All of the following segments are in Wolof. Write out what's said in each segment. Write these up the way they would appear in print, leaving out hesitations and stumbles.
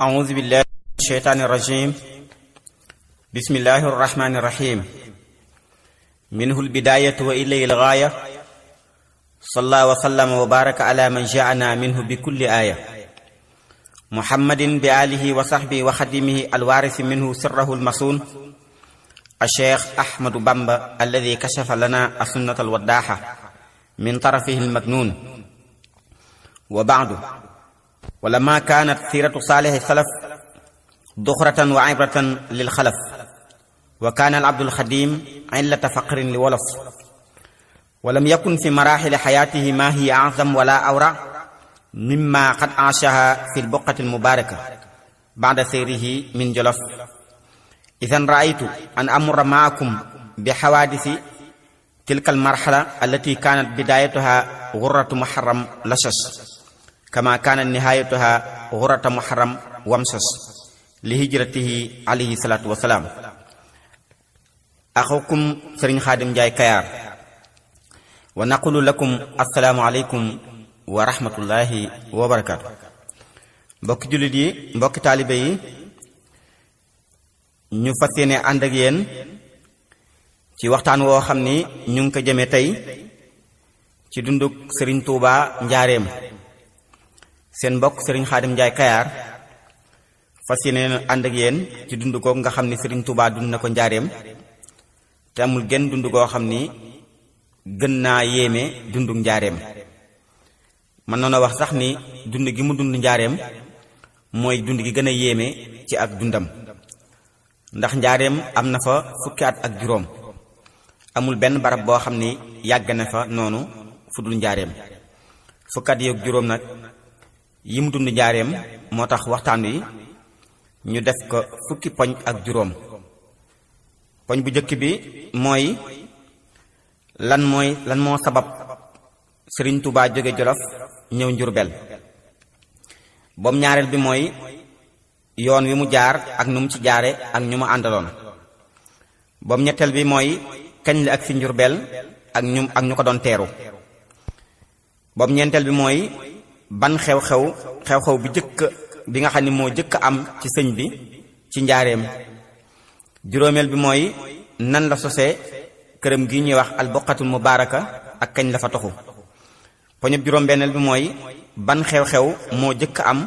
أعوذ بالله من الشيطان الرجيم بسم الله الرحمن الرحيم منه البداية وإليه الغاية صلى وسلم وبارك على من جاءنا منه بكل آية محمد بآله وصحبه وخدمه الوارث منه سره المصون الشيخ أحمد بامبا الذي كشف لنا السنة الوداحة من طرفه المكنون. وبعد، ولما كانت سيرة صالح السلف ذخرة وعبرة للخلف، وكان العبد الخديم علة فقر لولف، ولم يكن في مراحل حياته ما هي أعظم ولا أورع مما قد عاشها في البقعة المباركة بعد سيره من جلف. إذن رأيت أن أمر معكم بحوادث تلك المرحلة التي كانت بدايتها غرة محرم لشش، كما كانت نهايتها غرة محرم ومسس لهجرته عليه الصلاة والسلام. أخوكم سرين خادم جاي كيار، ونقول لكم السلام عليكم ورحمة الله وبركاته. mbokki jullit yi, mbokki taalibe yi, ñu fas yéene ànd ak yéen ci waxtaan woo xam ni ñu ngi ko jëmee tey ci dunduk sëriñ Tuuba njaareem. seen mbokk sëriñ Xaadim Njaay Kayaar fas yéene ànd ak yéen ci dund ko nga xam ni sëriñ Tuuba dund na ko njaareem, te amul genn dund koo xam ni gën naa yéeme dunduk njaareem. mën noona wax sax ni dund gi mu dund njaareem mooy dund gi gën a yéeme ci ak dundam, ndax njaareem am na fa fukki at ak juróom. amul benn barab boo xam ni yàgg na fa noonu fu dul njaareem. fukki at yeeg juróom nag yi mu dund njaareem moo tax waxtaan wi ñu def ko fukki poñ ak juróom. poñ bu njëkk bi mooy lan moo sabab Sëriñ Tuubaa jóge Jolof ñëw Njurbel. boobu ñaareel bi mooy yoon wi mu jaar ak nu mu ci jaare ak ñu mu àndaloon. boobu ñetteel bi mooy kañ la ak si Njurbel ak ñu ko doon teeru. boobu ñeenteel bi mooy ban xew-xew bi nga xam ne moo jëkk am ci sëñ bi ci njaareem. juróomeel bi mooy nan la sosee këram gi ñuy wax alboqatul mubaaraka ak kañ la fa toxu. poñub juróom benneel bi mooy ban xew-xew moo jëkk am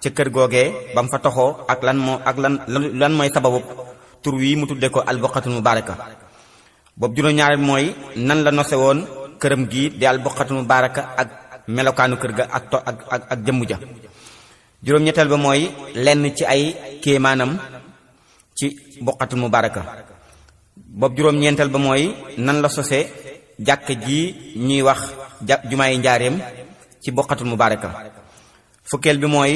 ca kër googee ba mu fa toxoo ak lan mooy sababu tur wi mu tudde ko alboqatul mubaaraka. boobu juróom ñaareel bi mooy nan la nose woon këram gi di alboqatul mubaaraka ak melokaanu kër ga ak jëmm ja. juróom ñetteel ba mooy lenn ci ay kéemaanam ci boqatul mubaaraka. boobu juróom ñeenteel ba mooy nan la sose jàkk ji ñuy wax jumaayi njaareem ci boqatul mubaaraka. fukkeel bi mooy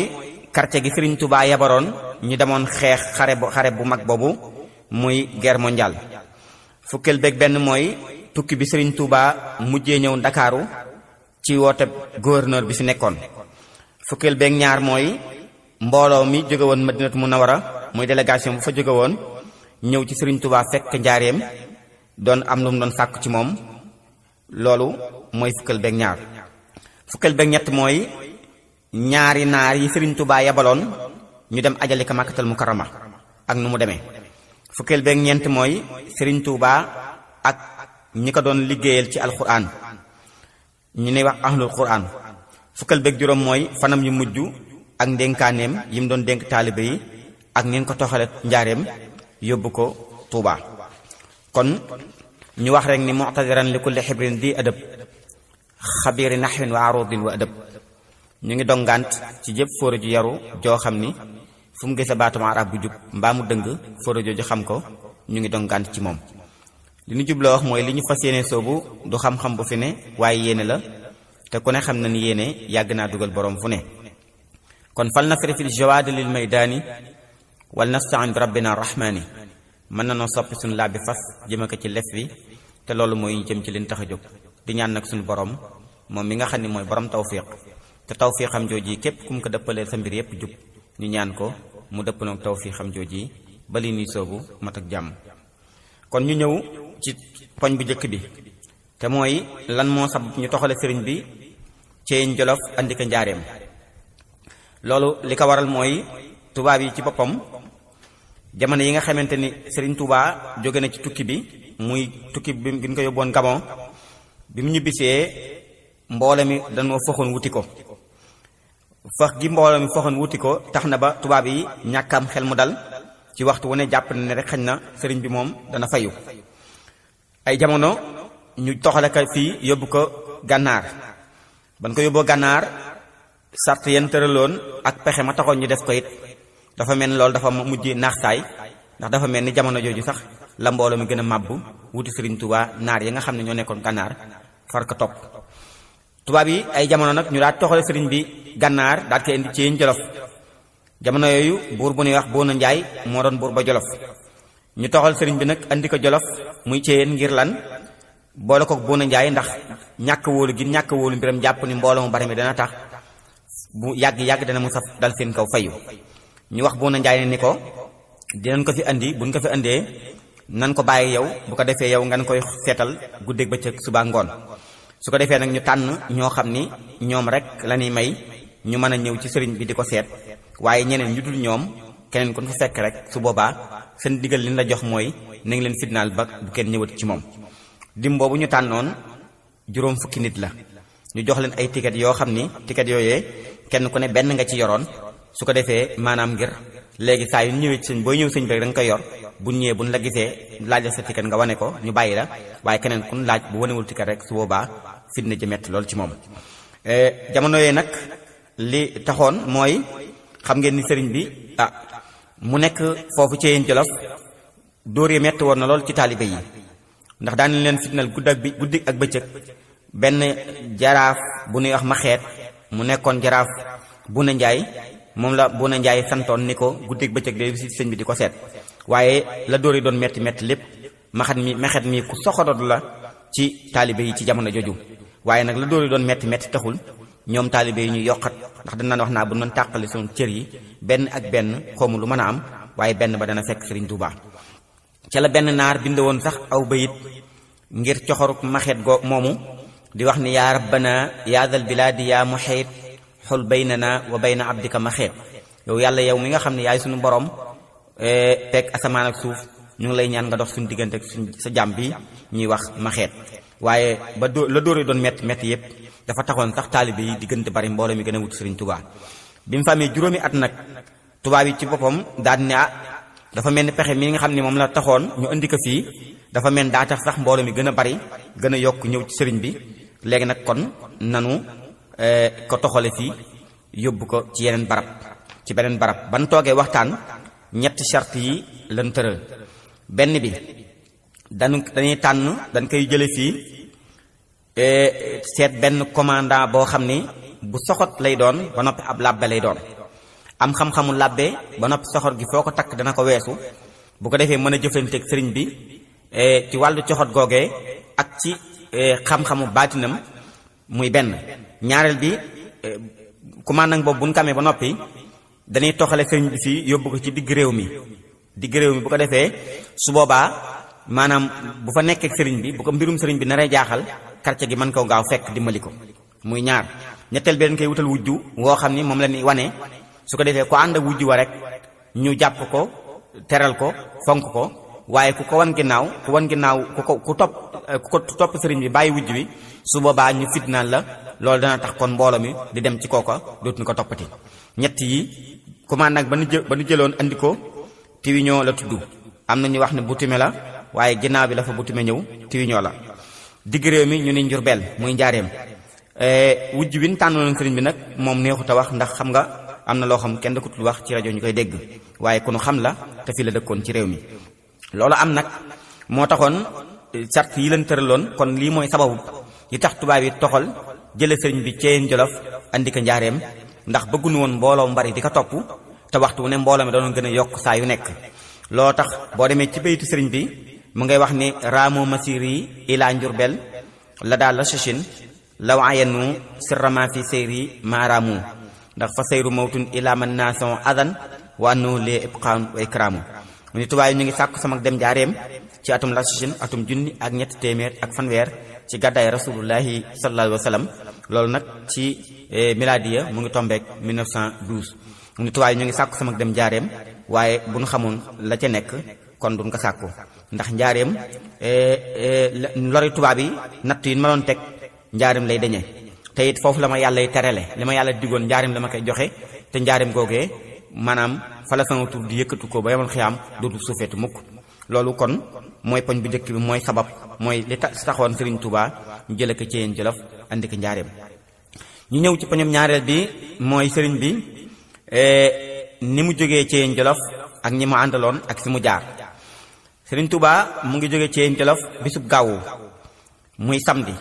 quartier gi Sëriñ Tuubaa yabaroon ñu demoon xeex xare bu mag boobu muy guerre mondiale. fukkeel beeg benn mooy tukki bi Sëriñ Tuubaa mujjee ñëw Ndakaaru ci woote gouverneur bi fi nekkoon. fukkeel beeg ñaar mooy mbooloo mi jóge woon Madinatu Munawwara muy délégation bu fa jóge woon ñëw ci Sëriñ Tuubaa fekk njaareem doon am lu mu doon sàkku ci moom. loolu mooy fukkeel beeg ñaar. fukkeel beeg ñett mooy ñaari naar yi Sëriñ Tuubaa yabaloon ñu dem ajali ka Makkatal Mukarrama ak nu mu demee. fukkeel beeg ñeent mooy Sëriñ Tuubaa ak ñi ko doon liggéeyal ci alxuraan ñu ne wax ahlul quraan. fukkeel beeg juróom mooy fanam yu mujj ak ndénkaaneem yi mu doon dénk taalibe yi ak ngeen ko toxale njaareem yóbbu ko Tuubaa. kon ñu wax rek ni mu'tadiran li kulli xibrin di adab xabiiri naxwin wa arudin wa adab. ñu ngi dongant ci jëpp fóora ju yaru joo xam ni fu mu gise baatuma arab bu jub mbaa mu dëng fóora jooju xam ko, ñu ngi dongant ci moom. li ñu jubloo wax mooy li ñu fas yéene soobu du xam-xam bu fi ne waaye yéene la, te ku ne xam na ni yéene yàgg naa dugal boroom fu ne. kon fal nasri fil jawaadi lil maydaani wal nastain bi rabbina rahmaani. mën na noo soppi suñu làbbi fas jëme ko ci lef bi, te loolu mooy jëm ci leen tax a jóg. di ñaan nag suñu borom moom mi nga xam ne mooy borom tawfiq, te tawfiqam jooji képp ku mu ko dëppalee sa mbir yépp jub. ñu ñaan ko mu dëppaloog tawfiqam jooji ba li nuy soobu mat ak jàmm. kon ñu ñëw ci poñ bu njëkk bi, te mooy lan moo sabab ñu toxale sëriñ bi ci Jolof andi ko njaareem. loolu li ko waral mooy tubaab yi ci boppam jamono yi nga xamante ni Serigne Touba jóge na ci tukki bi muy tukki bi gi ñu ko yóbboon Gabon bi mu ñibbisee mbooloo mi dañoo foxoon wuti ko fax gi mbooloo mi foxoon wuti ko tax na ba tubaab yi ñàkkam xel mu dal ci waxtu wu ne jàpp na ne rek xañ na sëriñ bi moom dana fayu ay jamono ñu toxale ko fii yóbbu ko gànnaar ban ko yóbboo gànnaar sart yeen tëraloon ak pexe ma taxoon ñu def ko it dafa mel ni loolu dafa mujj naax saay ndax dafa mel ni jamono jooju sax la mbooloo mi gën a màbbu wuti Sëriñ Tuubaa naar yi nga xam ne ñoo nekkoon gànnaar far ko topp tubaab yi ay jamono nag ñu daal toxale sëriñ bi gànnaar daal ko indi ci yéen Jolof jamono yooyu buur bu ñuy wax Boona Njaay moo doon buur ba Jolof ñu toxal sëriñ bi nag andi ko Jolof muy ci yéen ngir lan boole ko Boona Njaay ndax ñàkk wóolu gi ñàkk wóolu mbiram jàpp ni mbooloo mu bari mi dana tax bu yàgg dana mu saf dal seen kaw fayu ñu wax Boona Njaay ne ni ko dinañ ko fi andi buñ ko fi andee nan ko bàyyi yow bu ko defee yow nga koy seetal guddeeg bëccëg suba ngoon su ko defee nag ñu tànn ñoo xam ni ñoom rek la ñuy may ñu mën a ñëw ci sëriñ bi di ko seet waaye ñeneen ñu dul ñoom keneen ku fa fekk rek su boobaa seen digal li ñu la jox mooy na ngi leen fitnaal ba bu kenn ñëwati ci moom. dim boobu ñu tànnoon juróom fukki nit la ñu jox leen ay ticket yoo xam ni ticket yooyee kenn ku ne benn nga ci yoroon su ko defee maanaam ngir léegi saa yu ñëwee ci sëñ booy ñëw sëñ bi rek da nga koy yor bu ñëwee buñ la gisee laaj sa ticket nga wane ko ñu bàyyi la waaye keneen kun laaj bu wanewul ticket rek su boobaa fitna ji metti loolu ci moom. jamono yooyu nag li taxoon mooy xam ngeen ni sëriñ bi mu nekk foofu ci yéen Jolof dóor yi metti woon na lool ci taalibe yi ndax daan leen fitnal guddi ak bëccëg benn jaraaf bu ñuy wax Maxeet mu nekkoon jaraaf Boona Njaay moom la Boona Njaay santoon ni ko guddi ak bëccëg de si sëñ bi di ko seet waaye la dóor yi doon metti lépp Maxeet mi ku soxorood la ci taalibe yi ci jamono jooju waaye nag la dóor yi doon metti taxul ñoom taalibe yi ñu yokkat ndax dañ naan wax naa bu doon tàqali suñu cër yi benn ak benn xawma lu mën a am waaye benn ba dana fekk Sëriñ Tuubaa ca la benn naar bind woon sax aw bayit ngir coxoruk Maxeet go moomu di wax ni yaa rabbana yaa dal bilaadi yaa muxiit xul baynana wa bayna abdika Maxeet yow yàlla yow mi nga xam ne yaay suñu borom teg asamaan ak suuf ñu ngi lay ñaan nga dox suñu diggante ak sa jàmm bi ñuy wax Maxeet waaye ba la dóor yi doon metti yépp dafa taxoon sax taalibe yi diggante bari mbooloo mi gën a wut Sëriñ Tuubaa bi mu fa amee juróomi at nag tubaab yi ci boppam daal ne dafa mel ni pexe mi nga xam ne moom la taxoon ñu indi ko fii dafa mel daa tax sax mbooloo mi gën a bari gën a yokk ñëw ci sëriñ bi léegi nag kon nanu ko toxale fii yóbbu ko ci yeneen barab ci beneen barab ban toogee waxtaan ñetti charte yi lan tëral benn bi dañuy tànn dañ koy jële fii seet benn commandant boo xam ni bu soxot lay doon ba noppi ab làbbe lay doon am xam-xamu làbbe ba noppi soxot gi foo ko takk dana ko weesu bu ko defee mën a jëflanteeg sëriñ bi ci wàllu coxot googee ak ci xam-xamu baatinam muy benn ñaareel bi commandant boobu buñ ko amee ba noppi dañuy toxale sëriñ bi fii yóbbu ko ci digg réew mi bu ko defee su boobaa maanaam bu fa nekkee sëriñ bi bu ko mbirum sëriñ bi naree jaaxal quartier gi mën ko gaaw fekk dimbali ko muy ñaar ñetteel bi dañ koy wutal wujju woo xam ni moom la ni wane su ko defee ko ànd ak wujju wa rek ñu jàpp ko teral ko fonk ko waaye ku ko wan ginnaaw ku topp sëriñ bi bàyyi wujj bi su boobaa ñu fitnaan la loolu dana tax kon mbooloo mi di dem ci kooka dootuñu ko toppati ñett yi commande nag ba nu jëloon andi ko Tiwiñoo la tudd am na ñu wax ne Butime la waaye ginnaaw bi la fa Butime ñëw Tiwiñoo la digg réew mi ñu ni Njurbel muy Njaareem wujj wi ñu tànnoon sëriñ bi nag moom neexut a wax ndax xam nga am na loo xam kenn dëkkutul wax ci rajo ñu koy dégg waaye ku nu xam la te fi la dëkkoon ci réew mi loolu am nag moo taxoon sart yi leen tëraloon kon lii mooy sababu yi tax tubaab yi toxal jële sëriñ bi ci Jolof andi ko Njaareem ndax bëgguñu woon mbooloo mbari di ko topp te waxtu wu ne mbooloo mi doon gën a yokk saa yu nekk loo tax boo demee ci bayitu sëriñ bi mu ngay wax ni raamu masiri ila Njurbel la daal la sachin law ayanu sirrama fi seyri maaraamu ndax fa seyru mawtun ila man nason adan wa annu lee ibqaan wa ikraamu mu ni tubaab yi ñu ngi sàkku sama dem Njaareem ci atum la sachin atum junni ak ñetti téeméer ak fanweer ci gàddaay rasulullahi sallallahu alayhi wa sallam loolu nag ci miladiya mu ngi tombeek 1912 mu ne tubaab yi ñu ngi sàkku sama dem njaareem waaye bu ñu xamoon la ca nekk kon duñ ko sàkku ndax njaareem lori tubaab yi natt yi ma doon teg njaareem lay deñee te it foofu la ma yàlla y terale li ma yàlla digoon njaareem la ma koy joxe te njaareem googee maanaam fa la sama tur di yëkkatu ko ba yamal xiyaam dootul suufeetu mukk loolu kon mooy poñ bu njëkk bi mooy sabab mooy li taxoon Serigne Touba ñu jële ko ci Ceyeen Jolof andi ko njaareem ñu ñëw ci poñam ñaareel bi mooy sëriñ bi ni mu jógee Ceyeen Jolof ak ñi mu àndaloon ak fi mu jaar Serigne Touba mu ngi jógee Ceyeen Jolof bisub gaawu muy samedi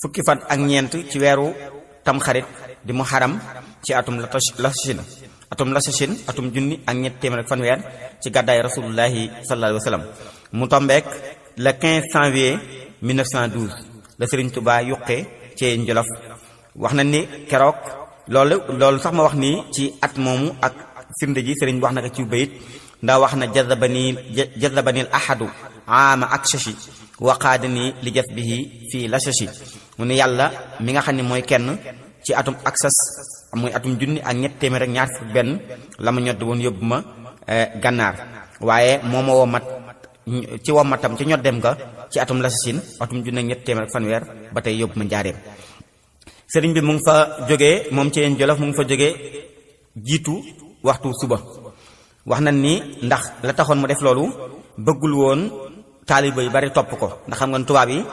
fukki fan ak ñeent ci weeru tamxarit di mu xaram ci atum lasachin atum junni ak ñett téeméer ak fanweer ci gàddaay rasulullahi sallallahu alayhi wa sallam mu tombeek le 15 janvier 1912 la Serigne Touba yuqee Ceyeen Jolof wax na ni keroog loolu sax ma wax nii ci at moomu ak firnde ji Serigne bi wax na ko ci bayit ndax wax na jazabani ahadu ama ak shashi waqaadani li jazbihi fii la shashi mu ne yàlla mi nga xam ne mooy kenn ci atum aksas muy atum junni ak ñett téeméer ak ñaar fukk benn la ma ñodd woon yóbbu ma gànnaar waaye moo ma womat ci womatam ci ñoddem nga ci atum lasasin atum junni ak ñett téeméer ak fanweer ba tey yóbbu ma njaareem sëriñ bi mu ngi fa jógee moom Ceyeen Jolof mu ngi fa jógee jiitu waxtu suba wax na ni ndax la taxoon mu def loolu bëggul woon taaliba yu bari topp ko ndax xam nga tubaab yi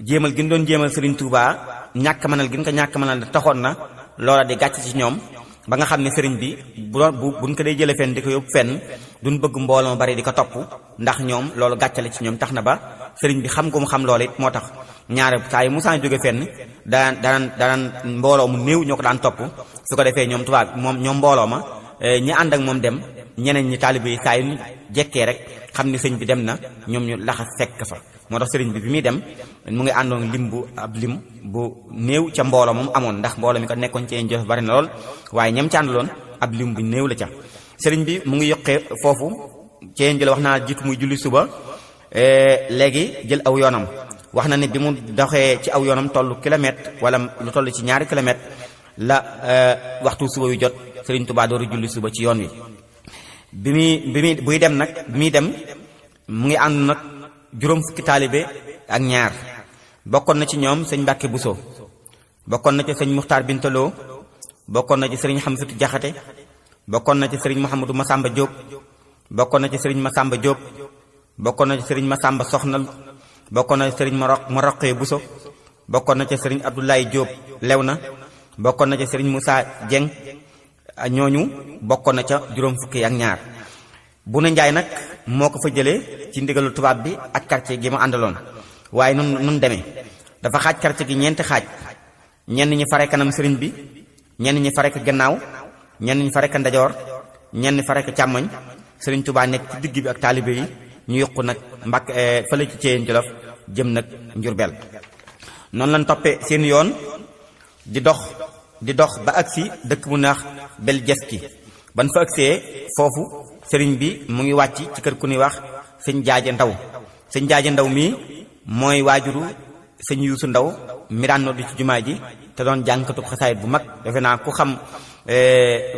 jéemal gi doon jéemal Serigne Touba ñàkk mënal gi nga ko ñàkk mënal taxoon na loola di gàcc ci ñoom ba nga xam ne sëriñ bi buñ ko dee jële fenn di ko yóbbu fenn duñ bëgg mbooloo ma bari di ko topp ndax ñoom loolu gàccale ci ñoom tax na ba sëriñ bi xam ko mu xam loolu it moo tax ñaare saa yi musaa jóge fenn daan mbooloo mu néew ñoo ko daan topp su ko defee ñoom tubaab ñoom mbooloo ma ñi ànd ak moom dem ñeneen ñi taalibe yi saa yu jekkee rek xam ni sëñ bi dem na ñoom ñu laxas fekk fa moo tax sëriñ bi muy dem mu ngi àndoon lim bu néew ca mbooloo moom amoon ndax mbooloo mi ko nekkoon Ceyeen Jolof bari na lool waaye ñam ci àndaloon ab lim bu néew la ca sëriñ bi mu ngi yokkee foofu Ceyeen Jolof wax naa jiitu muy julli suba léegi jël aw yoonam wax na ni bi mu doxee ci aw yoonam tollu kilomètre wala lu toll ci ñaari kilomètre la waxtu suba yu jot sëriñ Touba dooru julli suba ci yoon wi buy dem nag bi muy dem mu ngi ànd nag juróom fukki taalibe ak ñaar bokkoon na ci ñoom sëñ Mbàkke Buso bokkoon na ci sëñ Muxtaar Bintaloo bokkoon na ci sëriñ Xamsatu Jaxate bokkoon na ci sëriñ Mouhamadou Masamba Diop bokkoon na ci sëriñ Masamba Diop bokkoon na ci sëriñ Masamba Soxnal bokkoon na ci sëriñ Maroqee Buso bokkoon na ci sëriñ Abdoulaye Diop Lewna bokkoon na ci sëriñ Moussa Dieng ñooñu bokkoon na ca juróom fukki ak ñaar bu na njaay nag moo ko fa jëlee ci ndigalu tubaab bi ak quartier gi mu àndaloon waaye nun demee dafa xaaj quartier gi ñeenti xaaj ñenn ñi fare kanam sëriñ bi ñenn ñi fare ko gannaaw ñenn ñi fare ko ndajoor ñenn ñi fare ko càmmoñ sëriñ Touba nekk ci digg bi ak taalibe yi ñu yokku nag mbàkk fële ci Ceyeen Jolof jëm nag Njurbel noonu lañ toppee seen yoon di dox ba agsi dëkk bu naax Beljeski ban fa agsee foofu sëriñ bi mu ngi wàcc ci kër ku ñuy wax sëñ Jaaje Ndaw sëñ Jaaje Ndaw mii mooy waajuru sëñ Yuusu Ndaw mi daan noddu ci jumaa ji te doon jàngkatu xasaayit bu mag defe naa ku xam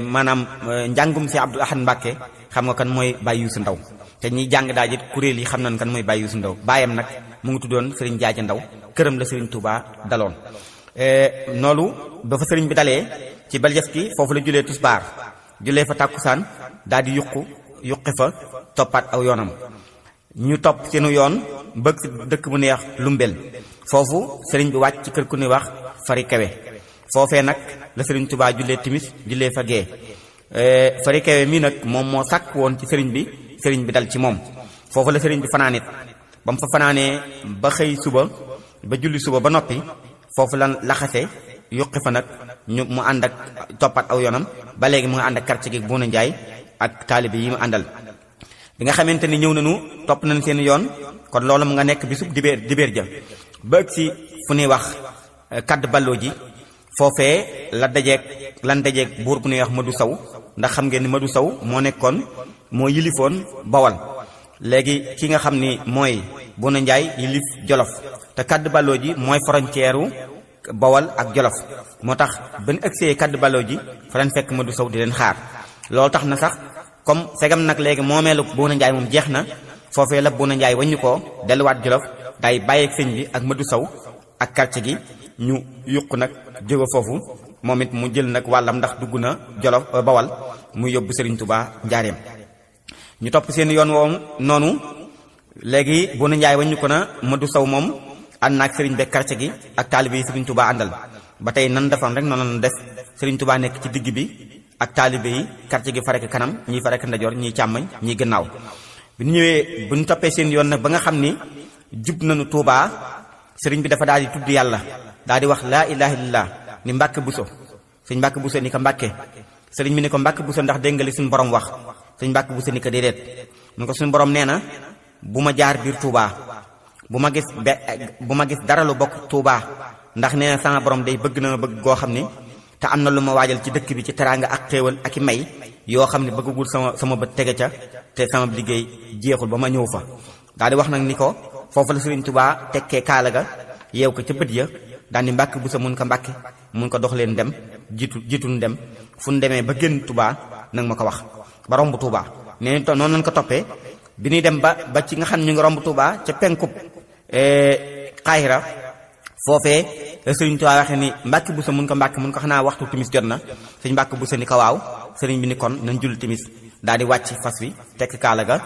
maanaam njàngum si Abdul Ahad Mbàkke xam nga kan mooy Baay Yuusu Ndaw te ñiy jàng daa jët kuréel yi xam nañ kan mooy Baay Yuusu Ndaw baayam nag mu ngi tuddoon sëriñ Jaaje Ndaw këram la sëriñ Touba daloon noonu ba fa sëriñ bi dalee ci Beljeski foofu la julee tusbaar julee fa tàkkusaan daal di yuqi fa toppaat aw yoonam ñu topp seenu yoon bëgg si dëkk bu neex Lumbel foofu sëriñ bi wàcc ci kër ku ñuy wax Fari Kewe foofee nag la sëriñ Touba julee timis julee fa gee Fari Kewe mii nag moom moo sàkk woon ci sëriñ bi dal ci moom foofu la sëriñ bi fanaanit ba mu fa fanaanee ba xëy suba ba julli suba ba noppi foofu lan laxase yuqi fa nag mu ànd ak toppaat aw yoonam ba léegi mu nga ànd ak quartier gi Buuna Njaay ak taalibe yi mu àndal bi nga xamante ni ñëw nañu topp nañ seen yoon kon loolu mu nga nekk bisub dibéer ja ba ëgg si fu ñuy wax kadd balloo ji foofee lan dajeeg buur bu ñuy wax Madu Saw ndax xam ngeen ni Madu Saw moo yilifoon Bawal léegi ki nga xam ni mooy Buuna Njaay yilif Jolof te kadd balloo ji mooy frontière Bawal ak Jolof moo tax ban agsee kaddu baloo ji fa leen fekk Madou Sow di leen xaar loolu tax na sax comme segam nag léegi moomeelu Bouna Ndiaye moom jeex na foofee la Bouna Ndiaye waññu ko delluwaat Jolof day bàyyeeg sëñ bi ak Madou Sow ak quartier gi ñu yuq nag jóge foofu moom it mu jël nag wàllam ndax dugg na Jolof Bawal muy yóbbu Serigne Touba njaareem ñu topp seen yoon woowu noonu léegi Bouna Ndiaye waññu ko na Madou Sow moom ànd naag Serigne beeg quartier gi ak taalibe yi Serigne Touba àndal ba tey nan defoon rek noonu la def Serigne Touba nekk ci digg bi ak taalibe yi quartier gi farek kanam ñii farek ndajoor ñii càmmañ ñii gannaaw bi ñu ñëwee bu ñu toppee seen yoon nag ba nga xam ni jub nañu Touba Serigne bi dafa daal di tudd yàlla daal di wax laa ilaha illallah ni Mbàkke Buso sëñ Mbàkke Buso ni ko Mbàkke Serigne bi ni ko Mbàkke Buso ndax dégg nga li suñu borom wax sëñ Mbàkke Buso ni ko déedéet mun ko suñu borom nee na bu ma jaar biir Touba bu ma gis dara lu bokk Touba ndax nee na sama borom day bëgg na ma bëgg goo xam ni te am na lu ma waajal ci dëkk bi ci teraanga ak xéewal ak i may yoo xam ne bëggagul sama bët tege ca te sama liggéey jeexul ba ma ñëw fa daal di wax nag ni ko foofu la Serigne Touba tekkee kaala ga yeew ko ca bët ya daal di Mbàkke Buso mun ko Mbàkke mun ko dox leen dem jiituñ dem fu ñu demee ba génn Touba nag ma ko wax ba romb Touba nee na noonu lañ ko toppee bi ñuy dem ba ci nga xam ñu ngi romb Touba ca penkub Xaahira foofee Serigne Touba waxee ni Mbàkke Buso mun ko Mbàkke mun ko xanaa waxtu timis jot na sëñ Mbàkke Buso ni ko waaw Serigne bi ni kon nañ julli timis daal di wàcc fas wi tekk kaala ga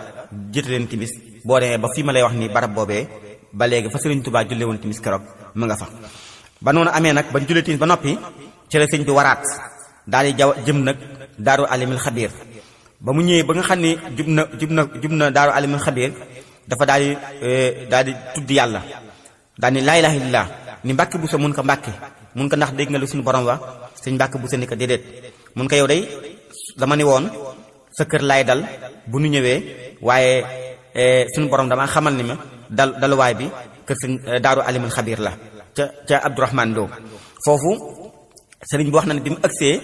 jiite leen timis boo demee ba fii ma lay wax ni barab boobee ba léegi fa Serigne Touba julle woon timis keroog mu nga fa ba noonu amee nag ba jullee timis ba noppi ci la sëñ bi waraat daal di jëm nag Daaru Alimul Xabiir ba mu ñëwee ba nga xam ni jub na Daaru Alimul Xabiir dafa daal di tudd yàlla daal ni laa ilaaha illallaah ni Mbàkke Buso mun ko Mbàkke mun ko ndax dégg nga lu suñu borom wax sëñ Mbàkke Buso ni ko déedéet mun ko yow day dama ni woon sa kër laay dal bu nu ñëwee waaye suñu borom dama xamal ni ma daluwaay bi kër sëñ Daaru Alimul Xabiir la ca Abdourahmane Lo foofu sëriñ bi wax na ne bi mu ëgsee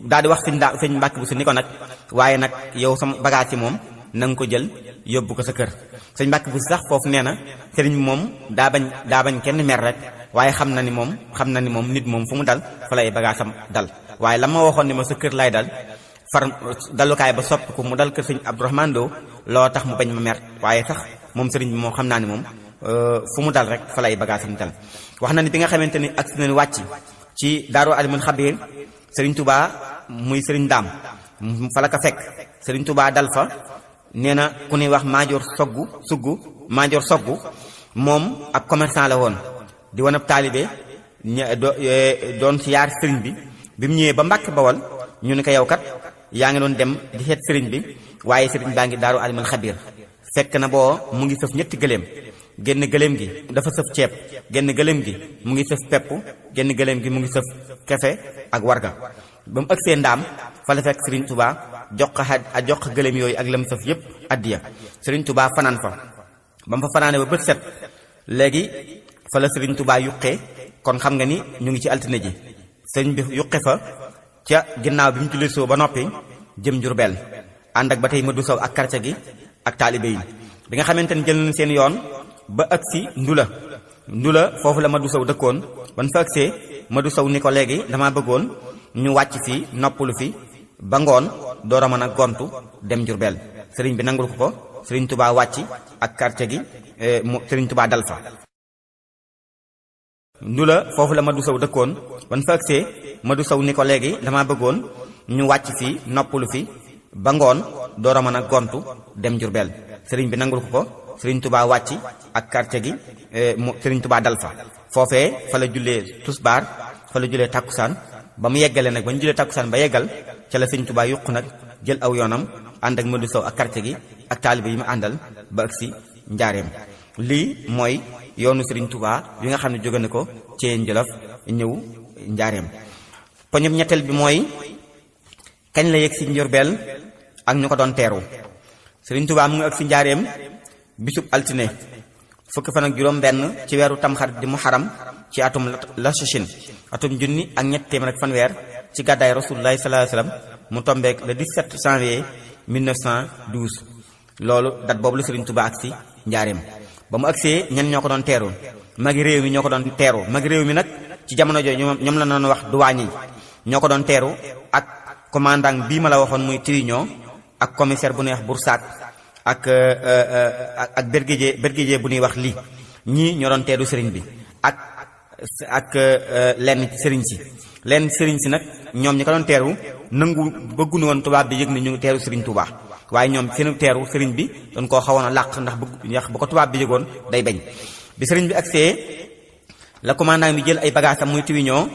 daal di wax sëñ Mbàkke Buso ni ko nag waaye nag yow sama bagage yi moom na nga ko jël yóbbu ko sa kër sëñ Mbàkke Buso sax foofu nee na sëriñ bi moom daa bañ kenn mer rek waaye xam na ni moom nit moom fu mu dal fa lay bagaasam dal waaye la ma waxoon ni ma sa kër laay dal far dalukaay ba soppi ko mu dal kër sëñ Abdourahmane Lo loo tax mu bañ ma mer waaye sax moom sëriñ bi moom xam naa ni moom fu mu dal rek fa lay bagaasam dal wax na ni bi nga xamante ni ak si nañu wàcc ci Daaru Alimul Xabiir Serigne Touba muy Serigne Daam fa la ko fekk Serigne Touba dal fa nee na ku ñuy wax Maajoor Soggu moom ab commerçant la woon di wan ab taalibe doon si yaar Serigne bi mu ñëwee ba Mbàkke Bawal ñu ne ko yow kat yaa ngi doon dem di seet Serigne bi waaye Serigne baa ngi Daaru Alimul Xabiir fekk na boo mu ngi sëf ñetti gëléem génn gëléem gi dafa sëf ceeb génn gëléem gi mu ngi sëf pepp génn gëléem gi mu ngi sëf kefe ak warga ba mu ëgsee ndaam fa la fekk Serigne Touba jox ko gëléem yooyu ak lam sëf yépp addiya Serigne Touba fanaan fa ba mu fa fanaane ba bët set léegi fa la Serigne Touba yuqee kon xam nga ni ñu ngi ci altine ji sëriñ bi yuqe fa ca ginnaaw bi mu jullee soo ba noppi jëm Jurbel ànd ak ba tey Madou Sow ak quartier gi ak taalibe yi bi nga xamante ni jël nañ seen yoon ba agsi ndula foofu la Madou Sow dëkkoon ban fa agsee Madou Sow ni ko léegi dama bëggoon ñu wàcc fii noppalu fi ba ngoon door a mën a gontu dem Jurbel sëriñ bi nangul ko sëriñ Touba wàcc ak quartier gi sëriñ Touba dal fa ndula foofu la Madou Sow dëkkoon ban fa agsee Madou Sow ni ko léegi dama bëggoon ñu wàcc fii noppalu fi ba ngoon door a mën a gontu dem Jurbel sëriñ bi nangul ko sëriñ Touba wàcc ak quartier gi sëriñ Touba dal fa foofee fa la jullee tusbaar fa la jullee takkusaan ba mu yeggale nag ba ñu jullee takkusaan ba yeggal ca la sëriñ Touba yuq nag jël aw yoonam ànd ak Madou Sow ak quartier gi ak taalibe yi mu àndal ba agsi njaareem lii mooy yoonu sëriñ Touba yi nga xam ne jóge na ko ci Jolof ñëw njaareem poñub ñetteel bi mooy kañ la yegg si Jurbel ak ñu ko doon teeru sëriñ Touba mu ngi agsi njaareem bisub altine fukki fan ak juróom benn ci weeru tamxarit di Muharram ci atum Lasachin atum junni ak ñett téeméer ak fanweer ci gàddaay Rasulullahi sallallahu alayhi wasallam mu tombeek le 17 janvier 1912 loolu date boobu la sëriñ Touba agsi njaareem ba mu agsee ñan ñoo ko doon teeru magi réew mi ñoo ko doon teeru magi réew mi nag ci jamono jooju ñoom la doon wax douane yi ñoo ko doon teeru ak commandant bii ma la waxoon muy Triunion ak commissaire bu ñuy wax Boursac ak bergédier bu ñuy wax lii ñii ñoo doon teeru sëriñ bi ak lenn sëriñ si nag ñoom ñi ko doon teeru nangu bëgguñu woon tubaab bi yëg ni ñu ngi teeru sëriñ Touba waaye ñoom seen teeru sëriñ bi doon koo xawoon a làq ndax bu ko tubaab bi yëgoon day bañ bi sëriñ bi agsee la commandant bi jël ay bagages am muy Triunion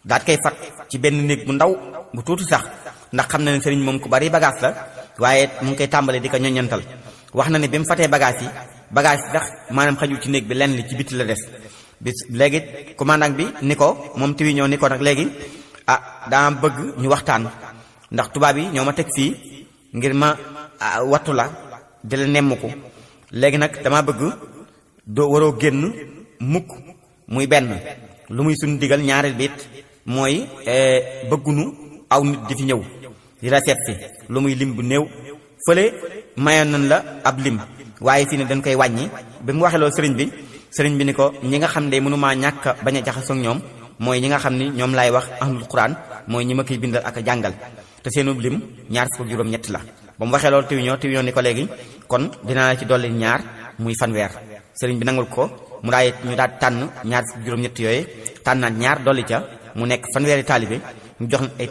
daat koy fat ci benn néeg bu ndaw bu tuuti sax ndax xam na ne sëriñ moom ku bari bagage la waaye mu ngi koy tàmbale di ko ñoññantal wax na ne bi mu fatee bagage yi sax maanaam xajul ci néeg bi lenn li ci biti la des bis léegi commandant bi ni ko moom Triunion ni ko nag léegi daa bëgg ñu waxtaan ndax tubaab yi ñoo ma teg fii ngir ma wattu la di la nemm ko léegi nag dama bëgg doo waroo génn mukk muy benn lu muy suñu digal ñaareel bi it mooy bëggunu aw nit di fi ñëw di la seet si lu muy lim bu néew fële mayoon nañ la ab lim waaye fii ne dañ koy wàññi bi mu waxee loolu sëriñ bi ni ko ñi nga xam ne mënumaa ñàkk bañ a jaxasoo ak ñoom mooy ñi nga xam ni ñoom laay wax ahlul quran mooy ñi ma koy bindal ak a jàngal te seenu lim 27 la ba mu waxee loolu Triunion ni ko léegi kon dinaa la ci dolli ñaar muy fanweer sëriñ bi nangul ko mu ñu daal tànn 27 yooyu tànnaat ñaar dolli ca mu nekk fanweeri taalibe ñu jox ay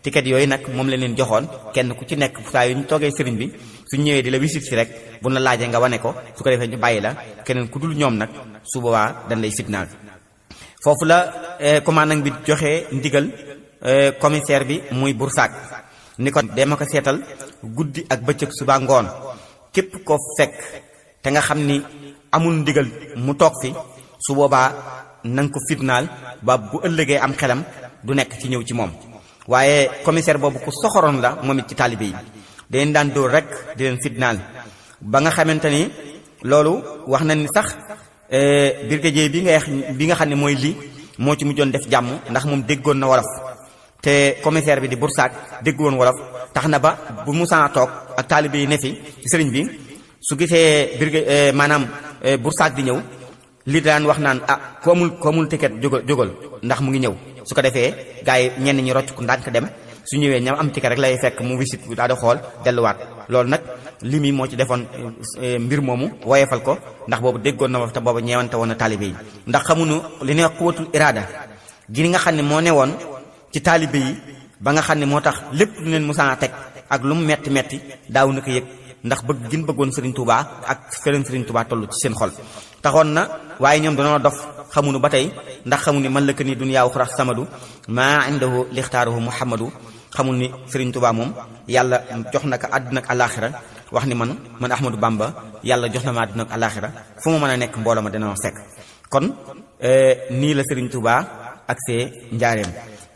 ticket yooyu nag moom la leen joxoon kenn ku ci nekk saa yu ñu toogee sëriñ bi suñ ñëwee di la wisit si rek bu na laajee nga wane ko su ko defee ñu bàyyi la keneen ku dul ñoom nag su boobaa dañ lay fitnaal foofu la commandant bi joxee ndigal commissaire bi muy Boursac ni ko dema ko seetal guddi ak bëccëg suba ngoon képp ko fekk te nga xam ni amul ndigal mu toog fi su boobaa nanga ko fitnaal ba bu ëllëgee am xelam du nekk ci ñëw ci moom waaye commissaire boobu ku soxoroon la moom it ci taalibe yi dañ daan dóor rek di leen fitnaal ba nga xamante ni loolu wax na ni sax brigadier bi nga xam ne mooy lii moo ci mujjoon def jàmm ndax moom déggoon na wolof te commissaire bi di Boursac déggoon wolof tax na ba bu musaa toog ak taalibe yi ne fi ci sëriñ bi su gisee maanaam Boursac di ñëw lii daan wax naan ku amul ticket jógal ndax mu ngi ñëw su ko defee gars yi ñenn ñi rocc ku ndànk dem su ñëwee ñam am ticket rek lay fekk mu wisit daal di xool delluwaat loolu nag limi moo ci defoon mbir moomu woyefal ko ndax boobu déggoon na wax te boobu ñeewante woon na taalibe yi ndax xamuñu li ñuy wax quwwatul iraada gi nga xam ne moo ne woon ci taalibe yi ba nga xam ne moo tax lépp lu leen musaa teg ak lu mu metti daaw na ko yëg ndax bëgg gën bëggoon Serigne Touba ak fële Serigne Touba toll ci seen xol taxoon na waaye ñoom dañoo dof xamuñu ba tey ndax xamu ni man la ko ni dunyaa uxra samadu maa indahu lixtaaruhu muhammadu xamul ni Serigne Touba moom yàlla jox na ko àdduna ak alaaxira wax ni man Ahmadou Bamba yàlla jox na ma àdduna ak alaaxira fu mu mën a nekk mbooloo ma dina ma fekk kon nii la Serigne Touba ak see njaareem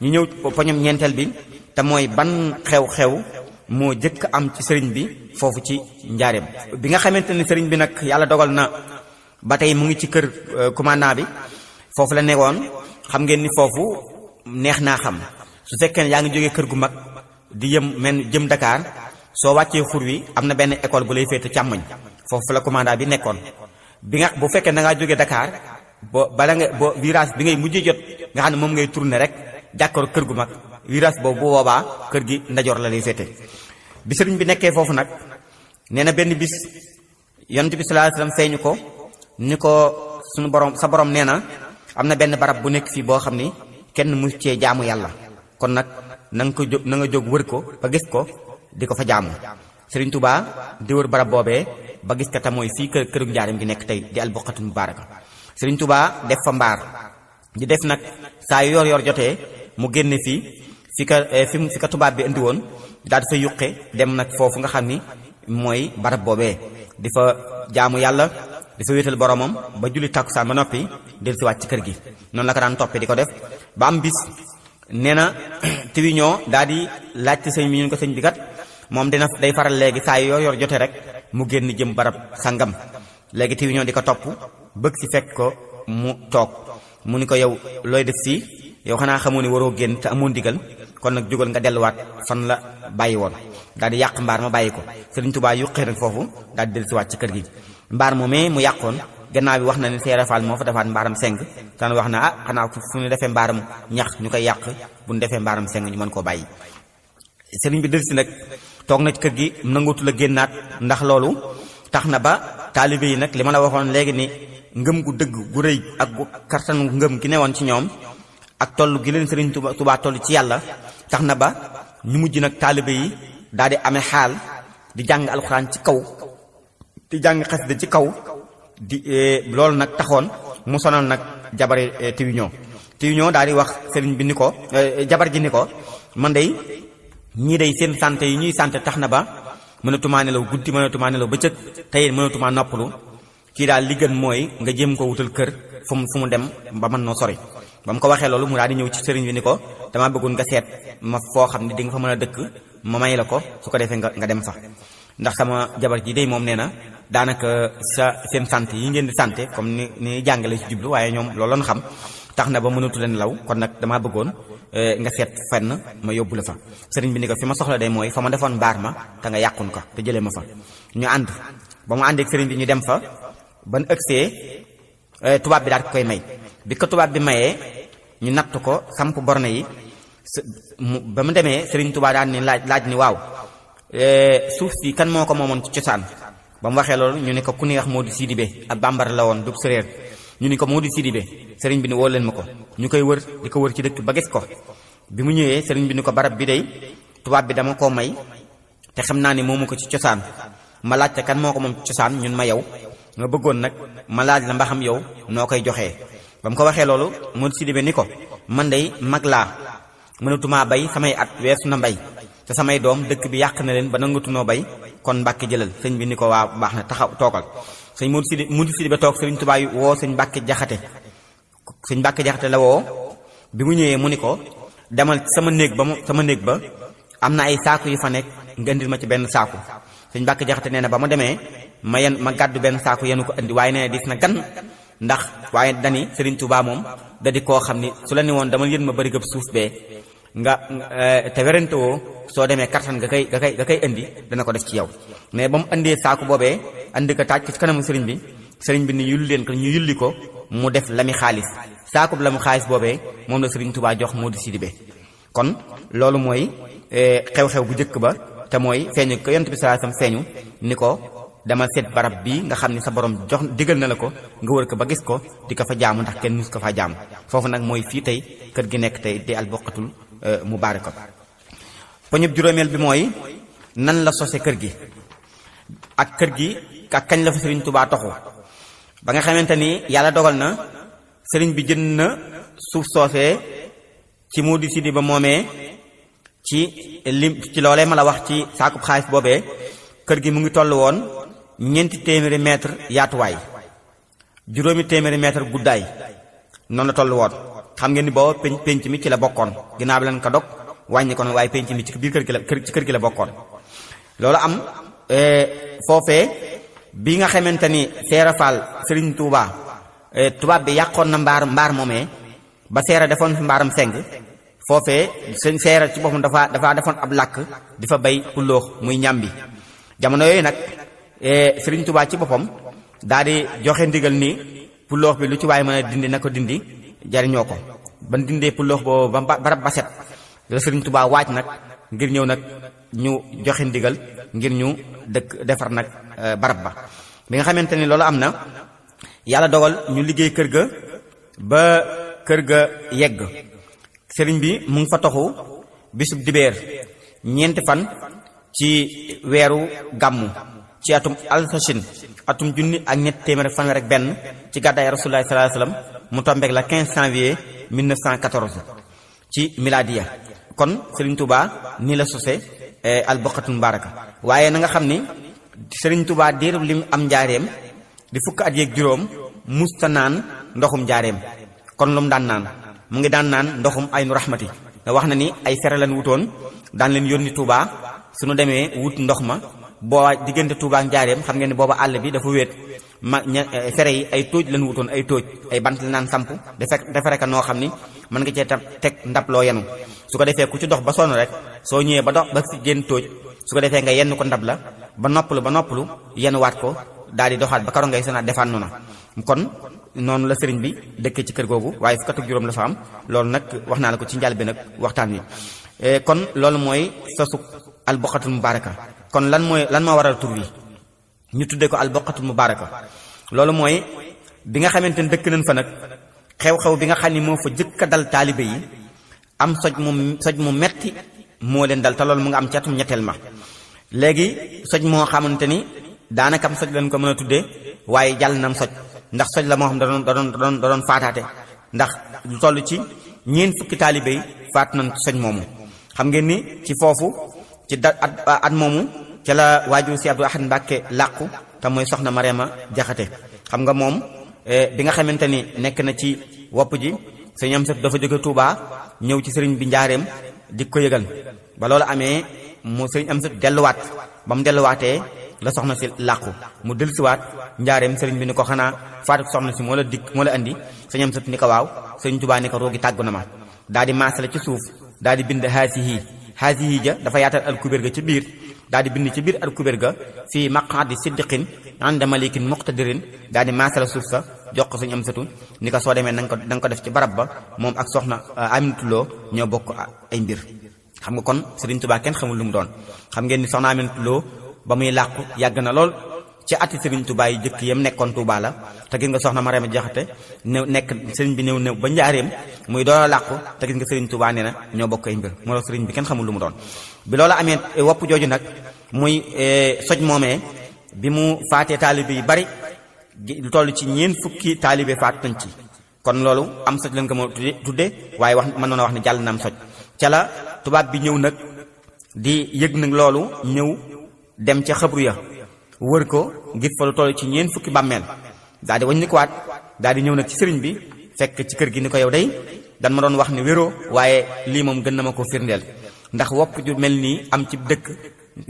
ñu ñëw poñom ñeenteel bi te mooy ban xew-xew moo jëkk am ci sëriñ bi foofu ci njaareem bi nga xamante ni sëriñ bi nag yàlla dogal na ba tey mu ngi ci kër commandant bi foofu la nekkoon xam ngeen ni foofu neex naa xam su fekkee ne yaa ngi jógee kër gu mag di jëm Dakar soo wàccee xur wi am na benn école bu lay féete càmmoñ foofu la commandant bi nekkoon bu fekkee da ngaa jógee Dakar virage bi ngay mujjee jot nga xam ne moom ngay tourner rek jàkkaaroo kër gu mag virage boobu bu boobaa kër gi ndajoor la lay féete bi sëriñ bi nekkee foofu nag nee na benn bis yonent bi sallallahu alayhi wasallam feeñu ko ni ko suñu borom sa borom nee na am na benn barab bu nekk fii boo xam ni kenn mu cee jaamu yàlla kon nag na nga jóg wër ko ba gis ko di ko fa jaamu Sëriñ Tuubaa di wër barab boobee ba gis ko te mooy fii këru njaarim gi nekk tey di albuqatul mubaaraka Sëriñ Tuubaa def fa mbaar di def nag saa yor jotee mu génne fii fi ka tubaab bi indi woon daal di fa yuqe dem nag foofu nga xam ni mooy barab boobee di fa jaamu yàlla di fa wéetal boromam ba julli tàkkusaan ba noppi del si wàcc ci kër gi noonu la ko daan toppee di ko def ba am bis nee na Triunion daal di laajte sëñ bi ñu ko sëñ bi kat moom day faral léegi saa yor jotee rek mu génn jëm barab sangam léegi Triunion di ko topp bëgg si fekk ko mu toog mu ni ko yow looy def fii yow xanaa xamoo ni waroo génn te amoon ndigal kon nag jógal nga delluwaat fan la bàyyi woon daal di yàq mbaar ma bàyyi ko Sëriñ Tuubaa yuqee nag foofu daal di dellusiwaat ci kër gi mbaar moomee mu yàqoon gannaaw bi wax na ne Seera Faal moo fa defaat mbaaram seng tan wax na xanaa fu ñu defee mbaaram ñax ñu koy yàq bu ñu defee mbaaram seng ñu mën koo bàyyi. sëriñ bi delsi nag toog na ci kër gi nangutu la génnaat ndax loolu tax na ba taalibe yi nag li ma la waxoon léegi ni ngëm gu dëgg gu rëy ak gu kartanu ngëm gi newoon ci ñoom ak toll gi leen sëriñ Tuubaa toll ci yàlla tax na ba ñu mujj nag taalibe yi daal di amee xaal di jàng alxuraan ci kaw di jàng xasida ci kaw di loolu nag taxoon mu sonal nag jabari Tiwuñoo daal di wax sëriñ bi ni ko jabar ji ni ko man day ñii day seen santé yi ñuy santé tax na ba mënatumaa nelaw guddi mënatumaa nelaw bëccëg tey mënatumaa noppalu kii daal li gën mooy nga jéem ko wutal kër fu mu dem ba mën noo sori. ba mu ko waxee loolu mu daal di ñëw ci sëriñ bi ni ko damaa bëggoon nga seet ma foo xam ne di nga fa mën a dëkk ma may la ko su ko defee nga dem fa ndax sama jabar ji day moom nee na daanaka seen santé yi ngeen di santé comme ni jàngale ci jublu waaye ñoom loolu lañ xam tax na ba mënatu leen law kon nag damaa bëggoon nga seet fenn ma yóbbu la fa. sëriñ bi ni ko fi ma soxla day mooy fa ma defoon mbaar ma te nga yàqun ko te jëlee ma fa ñu ànd ba mu àndeek sëriñ bi ñu dem fa ban ëgsee tubaab bi daal koy may bi ko tubaab bi mayee ñu natt ko samp borne yi ba mu demee sëriñ Tuubaa daal ni laaj ni waaw suuf si kan moo ko moomoon ci cosaan ba mu waxee loolu ñu ne ko ku ñuy wax Modou Sidibé ab bambara la woon du séréer ñu ni ko Modou Sidibé sëriñ bi ni woo leen ma ko ñu koy wër di ko wër ci dëkk ba gis ko bi mu ñëwee sëriñ bi ni ko barab bi day tubaab bi dama koo may te xam naa ni moomu ko ci cosaan ma laajte kan moo ko moom ci cosaan ñun ma yow nga bëggoon nag ma laaj la mbaxam yow noo koy joxee ba mu ko waxee loolu Modou Sidibé ni ko man day mag laa mënatumaa bay samay at weesu na mbay te samay doom dëkk bi yàq na leen ba nangatunoo bay kon Mbàkke jëlal sëñ bi ni ko waa baax na taxaw toogal sëñ Modou Sidibé toog sëriñ Tuubaa yu woo sëñ Mbàkke Jaxate la woo bi mu ñëwee mu ni ko demal sama néeg ba am na ay saaku yu fa nekk nga indil ma ci benn saaku sëñ Mbàkke Jaxate nee na ba ma demee ma gàddu benn saaku yenu ko indi waaye nee na dis na gan ndax waaye dani sëriñ Tuubaa moom da di koo xam ni su la ni woon dama yën ma bari gëb suuf bee nga te werante woo soo demee kartan nga koy indi dana ko def ci yow mais ba mu indee saaku boobee andi ko taaj ko ci kanamu sëriñ bi ni yulli leen ko ñu yulli ko mu def lami xaalis saakub lamu xaalis boobee moom la sëriñ Tuubaa jox Modou Sidibé kon loolu mooy xew-xew bu njëkk ba te mooy feeñu ko yonent bi sallallahu alayhi wasallam feeñu ni ko dama seet barab bii nga xam ne sa borom jox digal na la ko nga wër ko ba gis ko di ko fa jaamu ndax kenn mus ko faa jaamu foofu nag mooy fii tey kër gi nekk tey di alboqatul mubaaraka poñub juróomeel bi mooy nan la sose kër gi ak kañ la fa sëriñ Tuubaa toxu ba nga xamante ni yàlla dogal na sëriñ bi jënd na suuf soosee ci Modou Sidibé ba moomee ci loolee ma la wax ci saakub xaalis boobee kër gi mu ngi toll woon 400 mètre yaatuwaay 800 mètre guddaay noonu la toll woon xam ngeen ni boo penc mi ci la bokkoon ginnaaw bi leen ko dog wàññi ko nag waaye penc mi ci biir kër gi la bokkoon loolu am foofee bi nga xamante ni Seera Faal Sëriñ Tuubaa tubaab bi yàqoon na mbaar moomee ba Seera defoon fi mbaaram seng foofee sëñ Seera ci boppam dafa defoon ab làkk di fa bay pulloox muy ñambi jamono yooyu nag Sëriñ Tuubaa ci boppam daal di joxe ndigal ni pulloox bi lu ci waay mën a dindi na ko dindi jariñoo ko ban dindee pulloox boobu ba barab ba set la Sëriñ Tuubaa waaj nag ngir ñëw nag ñu joxe ndigal ngir ñu defar nag barab ba bi nga xamante ni loolu am na yàlla dogal ñu liggéey kër ga ba kër ga yegg sëriñ bi mu ngi fa toxu bisub dibeer 4 fan ci weeru gàmmu ci atum alsachin atum 1701 ci gàddaay Rasulullah sallallahu alayhi wasallam mu tombeek la 15 janvier 1914 ci miladiya kon Sëriñ Tuubaa ni la sose alboqatul mubaaraka waaye na nga xam ni Sëriñ Tuubaa diiru lim am njaareem di fukk at yeeg juróom musta naan ndoxum njaareem kon lu mu daan naan mu ngi daan naan ndoxum aynu rahmati nga wax na ni ay fere lan wutoon daan leen yónni Tuubaa suñu demee wut ndox ma boo diggante Tuubaa ak njaareem xam ngeen ni booba àll bi dafa wéet fere yi ay tóoj lan wutoon ay bant la naan samp defare ka noo xam ni mën nga cee teg ndab loo yenu su ko defee ku ci dox ba sonn rek soo ñëwee ba dox ba si génn tóoj su ko defee nga yenn ko ndab la ba noppalu yenn waat ko daal di doxaat ba karo ngay sanaat defaat noona kon noonu la sëriñ bi dëkkee ci kër googu waaye fukk ak juróom la fa am loolu nag wax naa la ko ci njàll bi nag waxtaan wi kon loolu mooy sosu alboqatul mubaraka kon lan moo waral tur wi ñu tuddee ko alboqatul mubaraka loolu mooy bi nga xamante ne dëkk nañ fa nag xew-xew bi nga xam ni moo fa jëkk a dal taalibe yi am soj mu metti moo leen dal te loolu mu nga am ci atum ñetteel ma léegi soj moo xamante ni daanaka am soj lañ ko mën a tuddee waaye jàll nam soj ndax soj la moo xam da doon faataate ndax lu toll ci ñeent fukki taalibe yi faat nañ ci soj moomu xam ngeen ni ci foofu ci at moomu ca la waajur si Abdou Ahad Mbàkke làqu te mooy soxna Mariama Jaxate xam nga moom bi nga xamante ni nekk na ci wopp ji sëñ am sët dafa jóge Touba ñëw ci sëriñ bi njaareem di ko yëgal ba loolu amee mu sëriñ am sët delluwaat ba mu delluwaatee la soxna si làqu mu dellusiwaat njaareem sëriñ bi ni ko xanaa faatu soxna si moo la andi sëñ am sët ni ko waaw sëriñ Touba ni ko roogi tàggu na ma daal di maasale ci suuf daal di bind haasihi ja dafa yaatal al kubér ga ci biir daal di bind ci biir al kubér ga fii maqaadi siddiqin anda malikin muqtadirin daal di maasala suuf sa jox ko suñu am satu ni ko soo demee danga ko def ci barab ba moom ak soxna Aminatu Lo ñoo bokk ay mbir xam nga kon Sëriñ Tuubaa kenn xamul lu mu doon xam ngeen ni soxna Aminatu Lo ba muy làqu yàgg na lool ci ati Sëriñ Tuubaa yi jëkk yam nekkoon Tuubaa la te gis nga soxna Mariama Jaxate nekk sëriñ bi néew ba njaareem muy door a làqu te gis nga Sëriñ Tuubaa nee na ñoo bokk ay mbir moo tax sëriñ bi kenn xamul lu mu doon bi loolu amee wopp jooju nag muy soj moomee bi mu faatee taalibe yi bari lu toll ci ñeent fukki taalibe faat nañ ci kon loolu am soj lañ ko ma tudde waaye wax mën noona wax ne jàll na am soj ca la tubaab bi ñëw nag di yëg nag loolu ñëw dem ca xabru ya wër ko ngir fa lu toll ci ñeent fukki bàmmeel daal di wañ ni ko waat daal di ñëw nag ci sëriñ bi fekk ci kër gi ni ko yow day dan ma doon wax ne wéroo waaye lii moom gën na ma ko firndeel ndax wopp ju mel nii am ci dëkk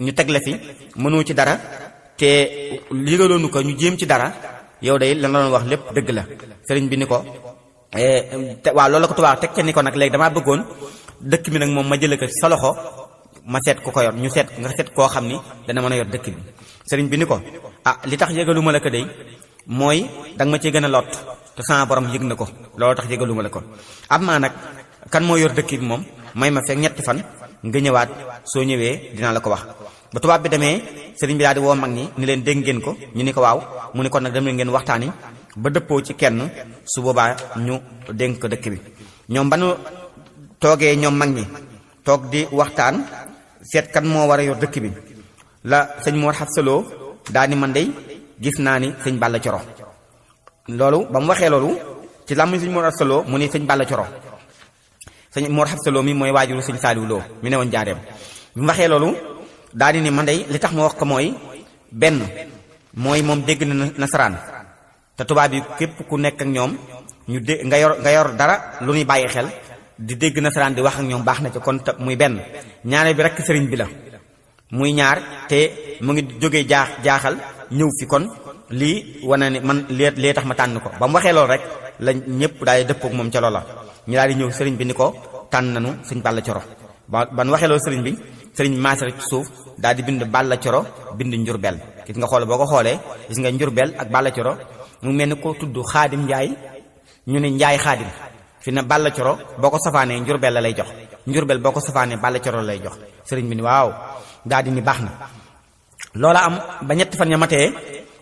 ñu teg la fi mënoo ci dara te ligaloonu ko ñu jéem ci dara yow day lan la doon wax lépp dëgg la sëriñ bi ni ko waaw loolu la ko tubaab teg ca ni ko nag léegi damaa bëggoon dëkk bi nag moom ma jëlee ko sa loxo ma seet ku ko yor nga seet koo xam ni dana mën a yor dëkk bi sëriñ bi ni ko li tax yëgaluma la ko day mooy danga ma cee gën a lot te sama borom yëg na ko loolu tax yëgaluma la ko am maa nag kan moo yor dëkk bi moom may ma fekk ñetti fan nga ñëwaat soo ñëwee dinaa la ko wax ba tubaab bi demee sëriñ bi daal di woo mag ñi ni leen dégg ngeen ko ñu ni ko waaw mu ni kon nag dem ngeen waxtaani ba dëppoo ci kenn su boobaa ñu dénk ko dëkk bi ñoom ba nu toogee ñoom mag ñi toog di waxtaan seet kan moo war a yor dëkk bi la sëñ Mor Xabsa Lo daal ni man dey gis naa ni sëñ Balla Coro loolu ba mu waxee loolu ci làmmiñ sëñ Mor Xabsa Lo mu ni sëñ Balla Coro sëñ Mor Xabsa Lo mi mooy waajuru sëñ Saaliw Lo mi ne woon jaareem bi mu waxee loolu daal di ni man dey li tax ma wax ko mooy benn mooy moom dégg na nasaraan te tubaab yi képp ku nekk ak ñoom ñu dé nga yor dara lu ñuy bàyyi xel di dégg nasaraan di wax ak ñoom baax na ci kon muy benn ñaareel bi rek sëriñ bi la muy ñaar te mu ngi jógee jaaxal ñëw fi kon lii wane ni man lee tax ma tànn ko ba mu waxee loolu rek la ñëpp daal di dëppoo ak moom ca loola ñu daal di ñëw sëriñ bi ni ko tànn nañu sëñ Balla Coro ba nu waxee loolu sëriñ bi maasal ci suuf daal di bind Balla Coro bind Njurbel gis nga xool boo ko xoolee gis nga Njurbel ak Balla Coro mu mel ni ko tudd Xaadim Njaay ñu ne Njaay Xaadim fi ne Balla Coro boo ko safaanee Njurbel la lay jox Njurbel boo ko safaanee Balla Coro la lay jox sëriñ bi ni waaw daal di ni baax na loola am ba ñetti fan ya matee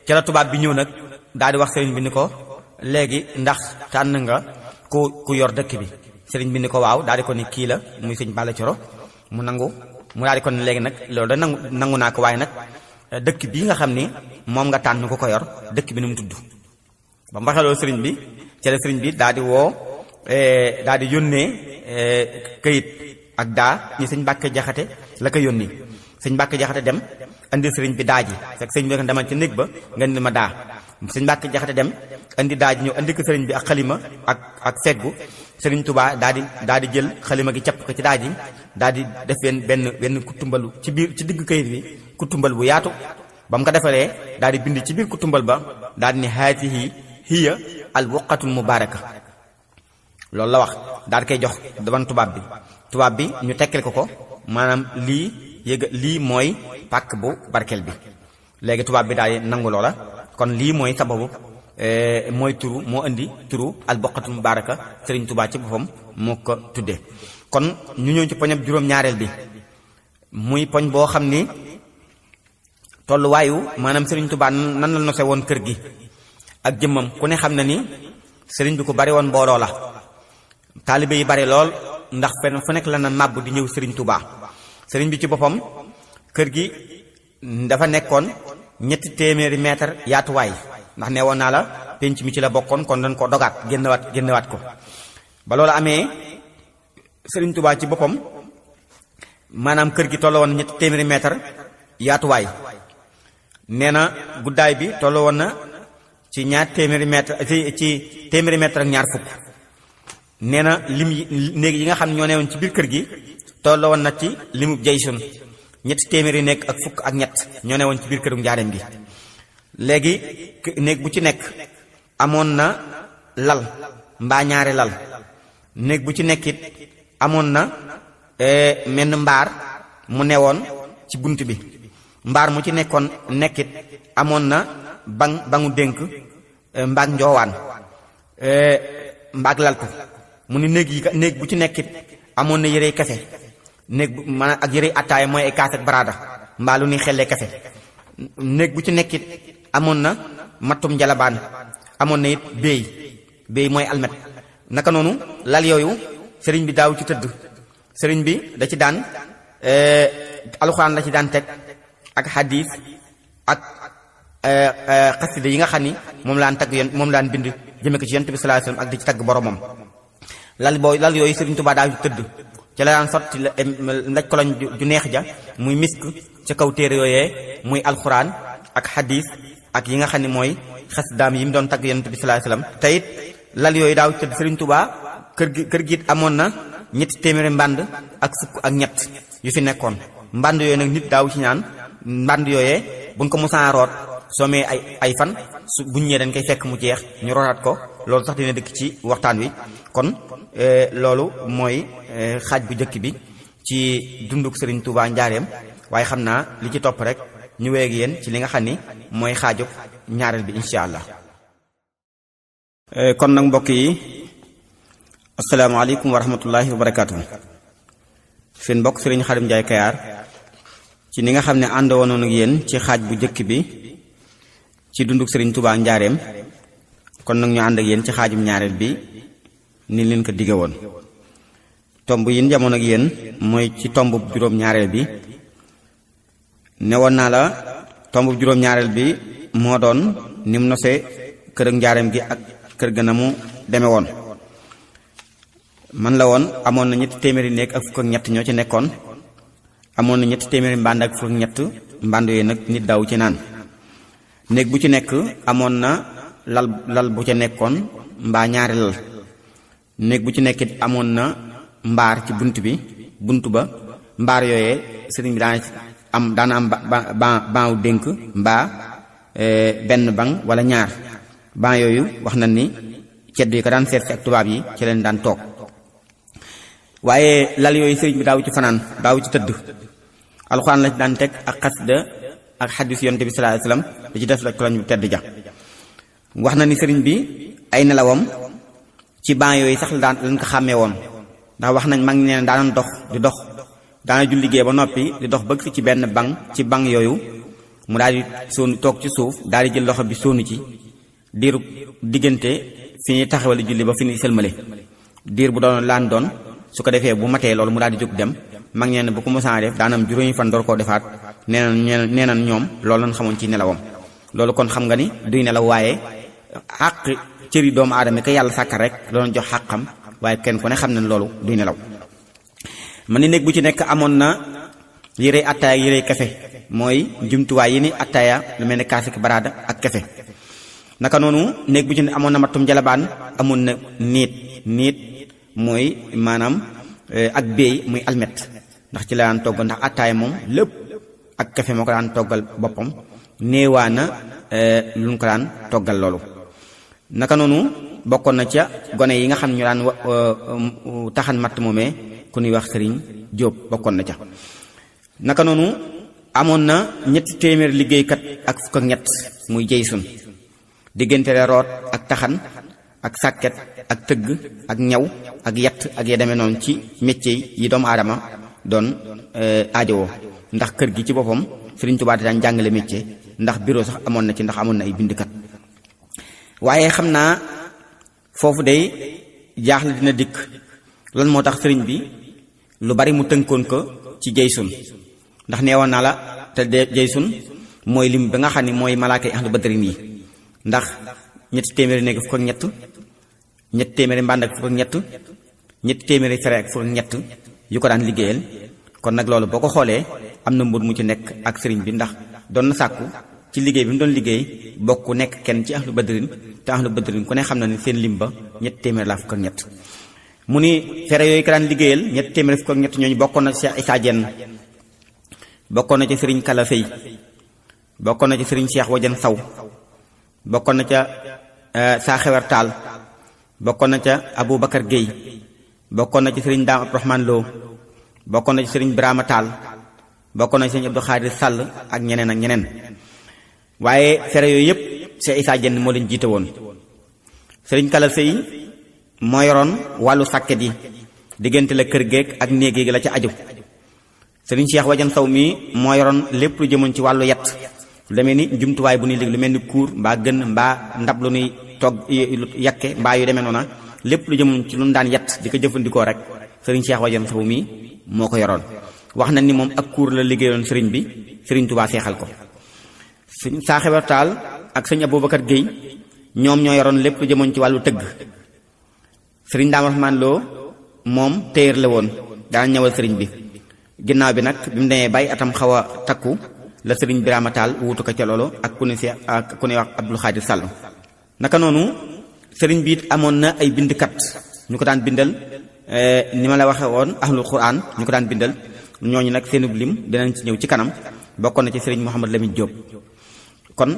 ca la tubaab bi ñëw nag daal di wax sëriñ bi ni ko léegi ndax tànn nga ku yor dëkk bi sëriñ bi ni ko waaw daal di ko ni kii la muy sëñ Balla Coro mu nangu mu daal di ko ni léegi nag loolu da nangu naa ko waaye nag dëkk bii nga xam ni moom nga tànn ko yor dëkk bi nu mu tudd ba mu waxee loolu sëriñ bi ca la sëriñ bi daal di woo daal di yónnee këyit ak daa ñi sëñ Mbàkke Jaxate la ko yónni sëñ Mbàkke Jaxate dem andi sëriñ bi daa ji fekk sëriñ bi nga demal ca néeg ba nga indi ma daa sëñ Mbàkke Jaxate dem andi daa ji ñëw andi ko sëriñ bi ak xalima ak feggu sëriñ Tuubaa daal di jël xalima gi capp ko ci daa ji daal di def benn kutumbalu ci biir ci digg këyit bi kutumbal bu yaatu ba mu ko defaree daal di bind ci biir kutumbal ba daal di ne haatihi hiya al waqatul mubaraka loolu la wax daal di koy jox daban tubaab bi ñu tekkil ko maanaam lii mooy pàkk bu barkeel bi léegi tubaab bi daal di nangu loola kon lii mooy sababu mooy turu moo indi turu al boqatul mubaraka Serigne Touba ci boppam moo ko tuddee. kon ñu ñëw ci poñab juróom-ñaareel bi muy poñ boo xam ni tolluwaayu maanaam Serigne Touba nan la nose woon kër gi ak jëmmam. ku ne xam na ni Serigne bi ko bari woon mbooloo la, taalibe yi bari lool, ndax fenn fu nekk la na màbb di ñëw Serigne Touba. Serigne bi ci boppam kër gi dafa nekkoon 300 mètres yaatuwaay, ndax ne woon naa la penc mi ci la bokkoon, kon dañ ko dogaat génnewaat ko. ba loolu amee Serigne Touba ci boppam maanaam kër gi tolloo woon 300 mètres yaatuwaay, nee na guddaay bi tolloo woon na ci 200 mètres ci 100 mètres ak ñaar fukk. nee na lim yi néeg yi nga xam ñoo newoon ci biir kër gi tolloo woon na ci limu jaysun 300 néeg ak fukk ak ñett ñoo newoon ci biir këru njaareem gi. léegi néeg bu ci nekk amoon na lal mbaa ñaari lal, néeg bu ci nekkit amoon na menn mbaar mu newoon ci bunt bi, mbaar mu ci nekkit amoon na bangu dénk mbaag njoowaan mbaag laltu. mu ni néeg bu ci nekkit amoon na yërey kafe, néeg bu maanaam ak yërey attaaya mooy ay kaas ak baraada mbaa lu ni xellee kafe. néeg bu ci nekkit amoon na mattum njalabaan, amoon na it béy mooy almet. naka noonu lal yooyu sëriñ bi daaw ci tëdd, sëriñ bi da ci daan alxuraan la ci daan teg ak xadiis ak xasida yi nga xam ni moom laan bind jëme ko ci yonent bi sallallahu alayhi wasallam ak di ci tagg boromam. lal yooyu Serigne Touba daaw ci tëdd ci la daan sotti ndaj koloñ ju neex ja muy misk ca kaw téere yooyee muy alxuraan ak xadiis ak yi nga xam ne mooy xasidaam yi mu doon tagg yonent bi sallallahu alayhi wasallam. te it lal yooyu daaw ci tëdd Serigne Touba kër gi amoon na 300 mbànd ak fukk ak ñett yu fi nekkoon. mbànd yooyu nag nit daaw ci ñaan mbànd yooyee buñ ko mosaan root soomee ay fan buñ ñëwee dañ koy fekk mu jeex ñu rootaat ko. loolu sax dina dëkk ci waxtaan wi. kon loolu mooy xaaj bu njëkk bi ci dunduk Serigne Touba njaareem, waaye xam naa li ci topp rek ñu wéeg yéen ci li nga xam ni mooy xaajub ñaareel bi incha allah. kon nag mbokk yi asalaamaaleykum wa rahmatullahi wa barakaatu. seen mbokk Serigne Khadim Ndiaye Kayar ci ni nga xam ne ànd woon ak yéen ci xaaj bu njëkk bi ci dunduk Serigne Touba njaareem. kon nag ñu ànd ak yéen ci xaajum ñaareel bi ni leen ko digge woon. tomb yi jamono ak yéen mooy ci tomb juróom-ñaareel bi. ne woon naa la tomb juróom-ñaareel bi moo doon ni mu nosee kër ak njaareem gi ak kër ga na mu deme woon. man la woon amoon na 300 néeg ak fukk ak ñett ñoo ci nekkoon, amoon na 300 mbànd ak fukk ak ñett, mbànd yooyu nag nit daaw ci naan. néeg bu ci nekk amoon na lal bu ca nekkoon mbaa ñaari lal. néeg bu ci nekkit amoon na mbaar ci bunt ba mbaar yooyee sëriñ bi daana am baaw dénk mbaa benn bang wala ñaar. ban yooyu wax na ni ceddo yi ko daan seet si ak tubaab yi ci leen daan toog. waaye lal yooyu sëriñ bi daaw ci fanaan daaw ci tëdd, alxuraan la ci daan teg ak xasida ak xadiis yonent bi sallallahu alayhi wasallam da ci def la koloñ bu tedd ja. wax na ni sëriñ bi ay nelawam ci ban yooyu sax lañ ko xàmmee woon, ndax wax nañ mag ñi ne daanan dox di dox daana ju liggéey ba noppi di dox bëgg ci benn banc yooyu mu daal di sóonu toog ci suuf daal di jël loxo bi sóonu ci diiru diggante fi ñuy taxawale julli ba fi ñuy sëlmale diir bu doon laan doon. su ko defee bu matee loolu mu daal di jóg dem. mag ñeen bu ko mosaan def daanam juróomi fan door koo defaat. nee na ñoom loolu lañ xamoon ci nelawam. loolu kon xam nga ni duy nelaw, waaye xàq cëri doomu aadama ka yàlla sàkkar rek doon jox xàqam, waaye kenn ku ne xam ne loolu duy nelaw. man ni néeg bu ci nekk amoon na yërey attaaya yërey kafe, mooy jumtuwaay yi ni attaaya lu mel ne kaas ak baraada ak kafe. naka noonu néeg bu ci ne amoon na mattum jalabaan, amoon na niit mooy maanaam ak béy muy almet, ndax ci la daan togg, ndax attaaya moom lépp ak kafe moo ko daan toggal boppam, néewaana lu ñu ko daan toggal loolu. naka noonu bokkoon na ca gone yi nga xam ñu daan taxan matt moomee ku ñuy wax Sëriñ Jóob bokkoon na ca. naka noonu amoon na 300 liggéeykat ak fukk ak ñett muy jeysun. diggante la root ak taxan ak sàkket ak tëgg ak ñaw ak yett ak ya demee noonu ci métier yi doomu aadama doon aajowoo ndax kër gi ci boppam Sëriñ Tuubaa daan jàngale métier ndax bureau sax amoon na ci ndax amoon na ay bindkat waaye xam naa foofu day jaaxle dina dikk lan moo tax sëriñ bi lu bari mu tënkoon ko ci jaysun ndax neewoon naa la te jaysun mooy lim bi nga xam ne mooy malaaka yi ahlu badrin yi ndax 300 nekk fukk ak ñett 300 mbànd ak fukk ak ñett 300 fere ak fukk ak ñett yu ko daan liggéeyal kon nag loolu boo ko xoolee am na mbir mu ci nekk ak sëriñ bi ndax doon na sàkku ci liggéey bi mu doon liggéey bokk nekk kenn ci ahlu badrin te ahlu badrin ku ne xam na ne seen lim ba 300 la fukk ak ñett mu ni fere yooyu ko daan liggéeyal 300 fukk ak ñett ñooñu bokkoon na ci Cheikh Issa Diène bokkoon na ci sëriñ Kala Fey bokkoon na ci sëriñ Cheikh Wajan Saw bokkoon na ca saa xewar taal bokkoon na ca Aboubacar Gueye bokkoon na ci sëriñ Daam Abdourahmane Lo bokkoon na ci sëriñ Birama Taal bokkoon na ci sëriñ Abdou Khadir Sall ak ñeneen ak ñeneen waaye fere yooyu yëpp Cheikh Issa Diène moo leen jiite woon sëriñ Kala Fey moo yoroon wàllu sàkket yi diggante la kër geek ak néeg yi la ca aju sëriñ Cheikh Wajan Saw mi moo yoroon lépp lu jëmoon ci wàllu yett lu demee ni jumtuwaay bu ñuy léegi lu mel ni kuur mbaa gën mbaa ndab lu ñuy togg yakke mbaa yu demee noona lépp lu jëmoon ci lu ñu daan yett di ko jëfandikoo rek sëriñ Cheikh Wajan Saw mi moo ko yoroon wax na ni moom ak kuur la liggéeyoon sëriñ bi sëriñ Tuubaa seexal ko sëñ saa xewar taal ak sëñ Aboubacar Gueye ñoom ñoo yoroon lépp lu jëmoon ci wàllu tëgg sëriñ Daam Rahmaan Lo moom téyër la woon daan ñëwal sëriñ bi ginnaaw bi nag bi mu demee bay atam xaw a takku la sëriñ Birama Taal wuutu ko ca loolu ak ku ne wax Abdou Khadir Sall naka noonu sëriñ bi it amoon na ay bindkat ñu ko daan bindal ni ma la waxe woon ahlul quran ñu ko daan bindal ñooñu nag seenub lim dinañ ci ñëw ci kanam bokkoon na ci sëriñ Mouhamad Lamine Diop kon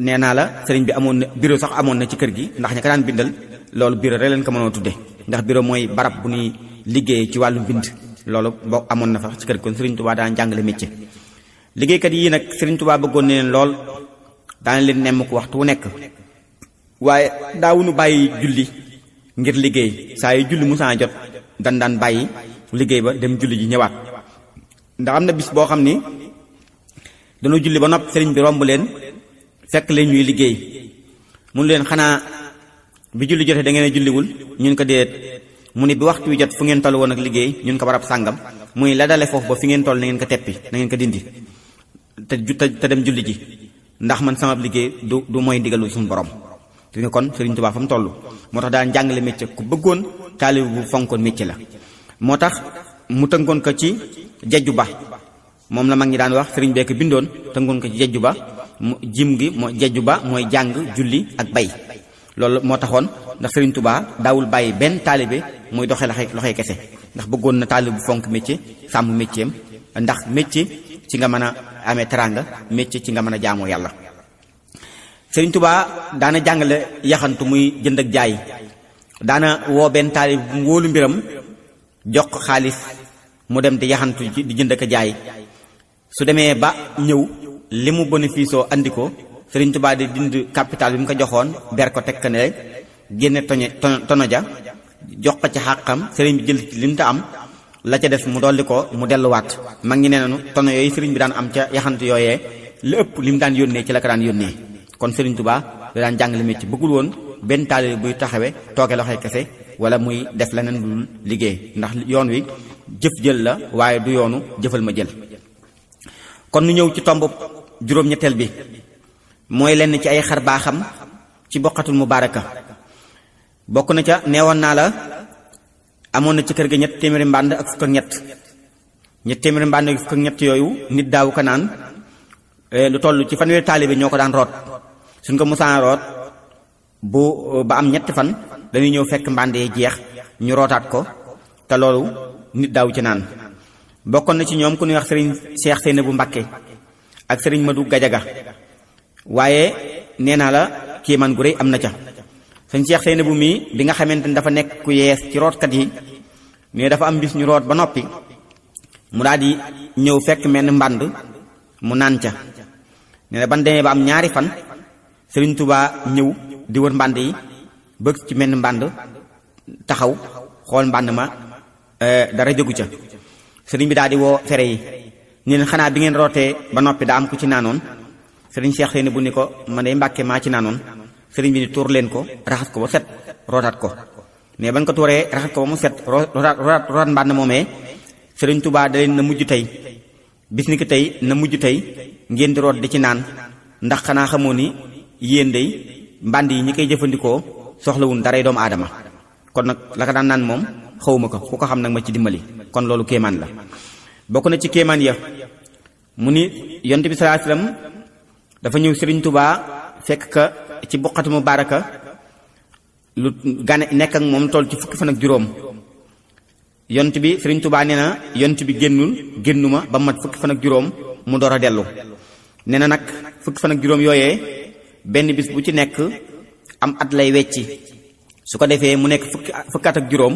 nee naa la sëriñ bi amoon na bureau sax amoon na ci kër gi ndax ña ko daan bindal loolu bureau rek leen ko mënoo tudde ndax bureau mooy barab bu ñuy liggéey ci wàllu mbind loolu boo amoon na fa ci kër gi kon sëriñ Tuubaa daan jàngale métier liggéeykat yii nag sëriñ Tuubaa bëggoon na leen lool daana leen nemm ko waxtu wu nekk waaye daawuñu bàyyi julli ngir liggéey saa yu julli musaa jot daan bàyyi liggéey ba dem julli ji ñëwaat ndax am na bis boo xam ni dañoo julli ba nopp sëriñ bi romb leen fekk leen ñuy liggéey mun leen xanaa bi julli jotee da ngeen a julliwul ñun ko déet mu ni bi waxtu wi jot fu ngeen toll woon ak liggéey ñun ko barab sàngam muy la dale foofu ba fi ngeen toll na ngeen ko teppi na ngeen ko dindi te dem julli ji ndax man sama liggéey du mooy ndigalu suñu borom te nga kon Sëriñ Tuubaa fa mu toll moo tax daan jàngale métier ku bëggoon taalibe bu fonkoon métier la moo tax mu tënkoon ko ci jejju ba moom la mag ñi daan wax sëriñ beek bindoon tënkoon ko ci jejju ba mu jim gi mooy jejju ba mooy jàng julli ak bay loolu moo taxoon ndax Sëriñ Tuubaa daawul bàyyi benn taalibe muy doxee loxoy kese ndax bëggoon na taalibe bu fonk métier sàmm métier am ndax métier ci nga mën a amee teranga métier ci nga mën a jaamoo yàlla Sëriñ Tuubaa daana jàngale yaxantu muy jënd ak jaay daana woo benn taalibe bu mu wóolu mbiram jox ko xaalis mu dem di yaxantu di jënd ak jaay su demee ba ñëw li mu bénéfice oo andi ko Sëriñ Tuubaa di dind capital bi mu ko joxoon ber ko teg ko ne génne tono ja jox ko ci xàqam sëriñ bi jël ci li mu ta am la ca des mu dolli ko mu delluwaat mag ñi nee nañu tono yooyu sëriñ bi daan am ca yaxantu yooyee li ëpp li mu daan yónnee ci la ko daan yónnee kon Sëriñ Tuubaa da daan jàngale métier bëggul woon benn taalibe buy taxawe tooge loxoy kese wala muy def leneen lu liggéey ndax yoon wi jëf jël la waaye du yoonu jëfal ma jël kon nu ñëw ci tomb juróom-ñetteel bi mooy lenn ci ay xar baaxam ci boqatul mubaaraka bokk na ca neewoon naa la amoon na ci kër ga 300 mbànd ak fukk ak ñett téeméeri mbànd ak fukk ak ñett yooyu nit daawu ko naan lu toll ci fanweeri taalibe ñoo ko daan root suñ ko musaan root bu ba am ñetti fan dañuy ñëw fekk mbànd yi jeex ñu rootaat ko te loolu nit daawu ci naan bokkoon na ci ñoom ku ñuy wax sëriñ Cheikh Seynabou Mbacké ak sëriñ Madou Gajaga waaye nee naa la kii man gu rëy am na ca sëñ Cheikh Seynabou mii bi nga xamante ni dafa nekk ku yees ci rootkat yi mais dafa am bis ñu root ba noppi mu daal di ñëw fekk menn mbànd mu naan ca nee na ban demee ba am ñaari fan Sëriñ Tuubaa ñëw di wër mbànd yi bëgg ci menn mbànd taxaw xool mbànd ma dara jógu ca sëriñ bi daal di woo fere yi ni leen xanaa bi ngeen rootee ba noppi daa am ku ci naanoon sëriñ Cheikh Seyni bu ni ko man de Mbàkke maa ci naanoon sëriñ bi ni tuur leen ko raxas ko ba set rootaat ko mais bañ ko tuuree raxas ko ba mu set rootaat mbànd moomee sëriñ Tuubaa da leen na mujj tey bis ni ki tey na mujj tey ngeen di root di ci naan ndax xanaa xamoo ni yéen day mbànd yi ñi koy jëfandikoo soxlawun daray doomu aadama kon nag la ko daan naan moom xawuma ko ku ko xam nag ma ci dimbali kon loolu kéemaan la bokk na ci kéemaan ya mu ni yonent bi sallallahu alayhi wasallam dafa ñëw Sëriñ Tuubaa fekk ka ci buqatu mubaaraka lu gane nekk ak moom toll ci fukki fan ak juróom yonent bi Sëriñ Tuubaa nee na yonent bi génnuma ba mat fukki fan ak juróom mu door a dellu nee na nag fukki fan ak juróom yooyee benn bis bu ci nekk am at lay wecci su ko defee mu nekk fukkat ak juróom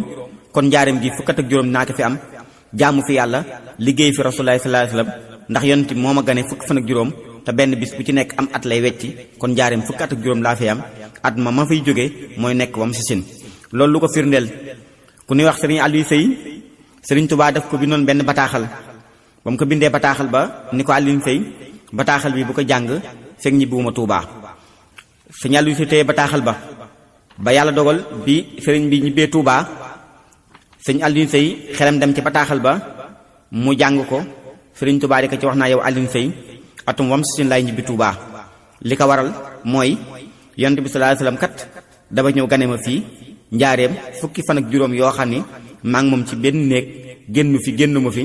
kon njaareem gi fukkat ak juróom naa ko fi am jaamu fi yàlla liggéey fi Rasulullah sallallahu alayhi wasallam ndax yonent bi moo ma gane fukki fan ak juróom te benn bis bu ci nekk am at lay wecci kon njaareem fukkat ak juróom laa fi am at ma fay jóge mooy nekk wam si sin loolu lu ko firndeel ku ñuy wax Sëriñ Aliou Sey Sëriñ Tuubaa daf ko bindoon benn bataaxal ba mu ko bindee bataaxal ba ni ko Aliou Sey bataaxal bi bu ko jàng fekk ñibbiwuma Tuubaa Sëriñ Aliou Sey téye bataaxal ba yàlla dogal bi sëriñ bi ñibbee Tuubaa Sëriñ Aliou Sey xelam dem ci bataaxal ba mu jàng ko Sëriñ Tuubaa di ko ci wax naa yow Aliou Sey atum wam si sin lay ñibbi Tuubaa li ko waral mooy yonent bi sallallahu alayhi wasallam kat dafa ñëw gane ma fii njaareem fukki fan ak juróom yoo xam ni maa ngi moom ci benn néeg génnu ma fi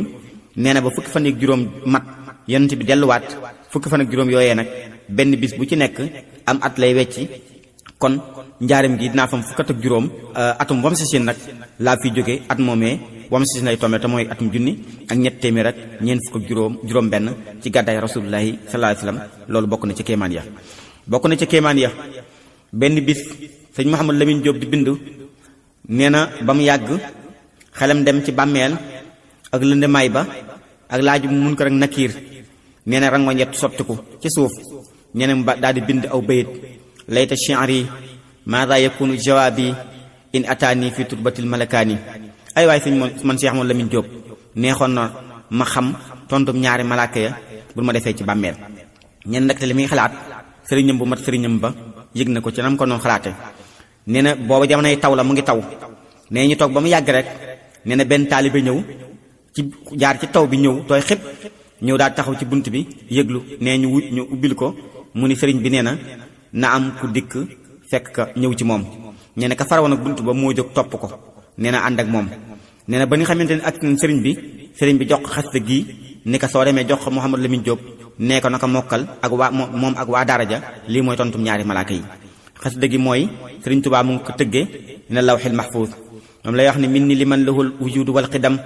nee na ba fukki fan ak juróom mat yonent bi delluwaat fukki fan ak juróom yooyee nag benn bis bu ci nekk am at lay wecci kon njaareem gi dinaa fam fukkat ak juróom atum wam si sin nag laa fi jóge at moomee wam si sin lay tombe te mooy atum junni ak ñett téeméer ak ñeent fukk ak juróom benn ci gàddaay rasulullahi sallallahu alayhi wasallam loolu bokk na ci kéemaan ya bokk na ci kéemaan ya benn bis sëñ Mouhamadou Lamine Diop di bind nee na ba mu yàgg xelam dem ci bàmmeel ak lëndemaay ba ak laaju Munkar ak Nakiir nee na rangoñ yett sottiku ci suuf nee na ba daal di bind aw bayit layta shi'ri maada yakunu jawaabi in ataani fi turbatil malakaani ay waay sëñ man Cheikh Mouhamadou Lamine Diop neexoon na ma xam tontum ñaari malaaka ya bu ma defee ci bàmmeel ñen nag te li muy xalaat sëriñam bu mat sëriñam ba yëg na ko ci nam ko noon xalaate nee na booba jamonoy taw la mu ngi taw nee ñu toog ba mu yàgg rek nee na benn taalibe ñëw ci jaar ci taw bi ñëw tooy xëpp ñëw daal taxaw ci bunt bi yëglu nee ñu ubbil ko mu ni sëriñ bi nee na am ku dikk fekk ka ñëw ci moom nee na ka farawoon ak bunt ba moo jóg topp ko nee na ànd ak moom nee na ba nga xamante ne ak sëriñ bi jox ko xasida gi ni ko soo demee jox ko Mouhamadou Lamine Diop nee ko naka mokkal ak waa moom ak waa daraja lii mooy tontum ñaari malaaka yi xasida gi mooy Sëriñ Tuubaa mu ngi ko tëggee dina lawhil mahfuz moom lay wax ne min ni liman lahul wujudu wal xidam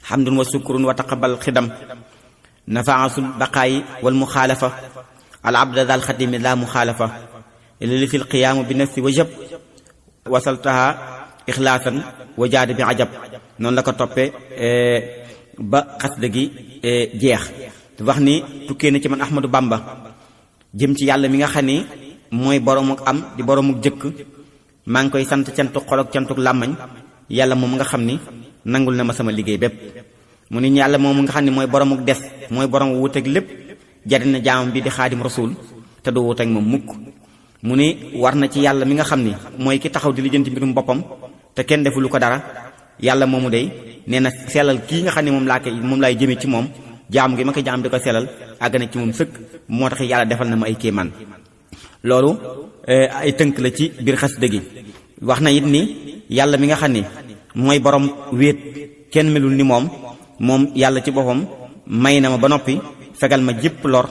hamdun wa sukrun wa taqabal xidam nafaasul baqaayi wal muxaalafa al abda dal xadimi la muxaalafa li fil qiyaamu bi nafsi wa jab wasaltaha ixlaasan wa jaada bi ajab noonu la ko toppee ba xasida gi jeex wax ni tukkee na ci man Ahmadou Bamba jëm ci yàlla mi nga xam ni mooy boroomu am di boroomu jëkk maa ngi koy sant cantuk xol ak cantuk làmmañ yàlla moom nga xam ni nangul na ma sama liggéey bépp mu ni yàlla moom nga xam ni mooy boroomu des mooy borom wuuteeg lépp jariñ na jaamam bi di xaadim rasul te du wuuteeg moom mukk mu ni war na ci yàlla mi nga xam ni mooy ki taxaw di lijjanti mbirum boppam te kenn defu lu ko dara yàlla moomu dey nee na sellal kii nga xam ne moom laay jëme ci moom jaam gi ma ko jaam di ko sellal àgg na ci moom sëkk moo tax yàlla defal na ma ay kéemaan loolu ay tënk la ci biir xasida gi wax na it ni yàlla mi nga xam ne mooy borom wéet kenn melul ni moom yàlla ci boppam may na ma ba noppi fegal ma jépp lor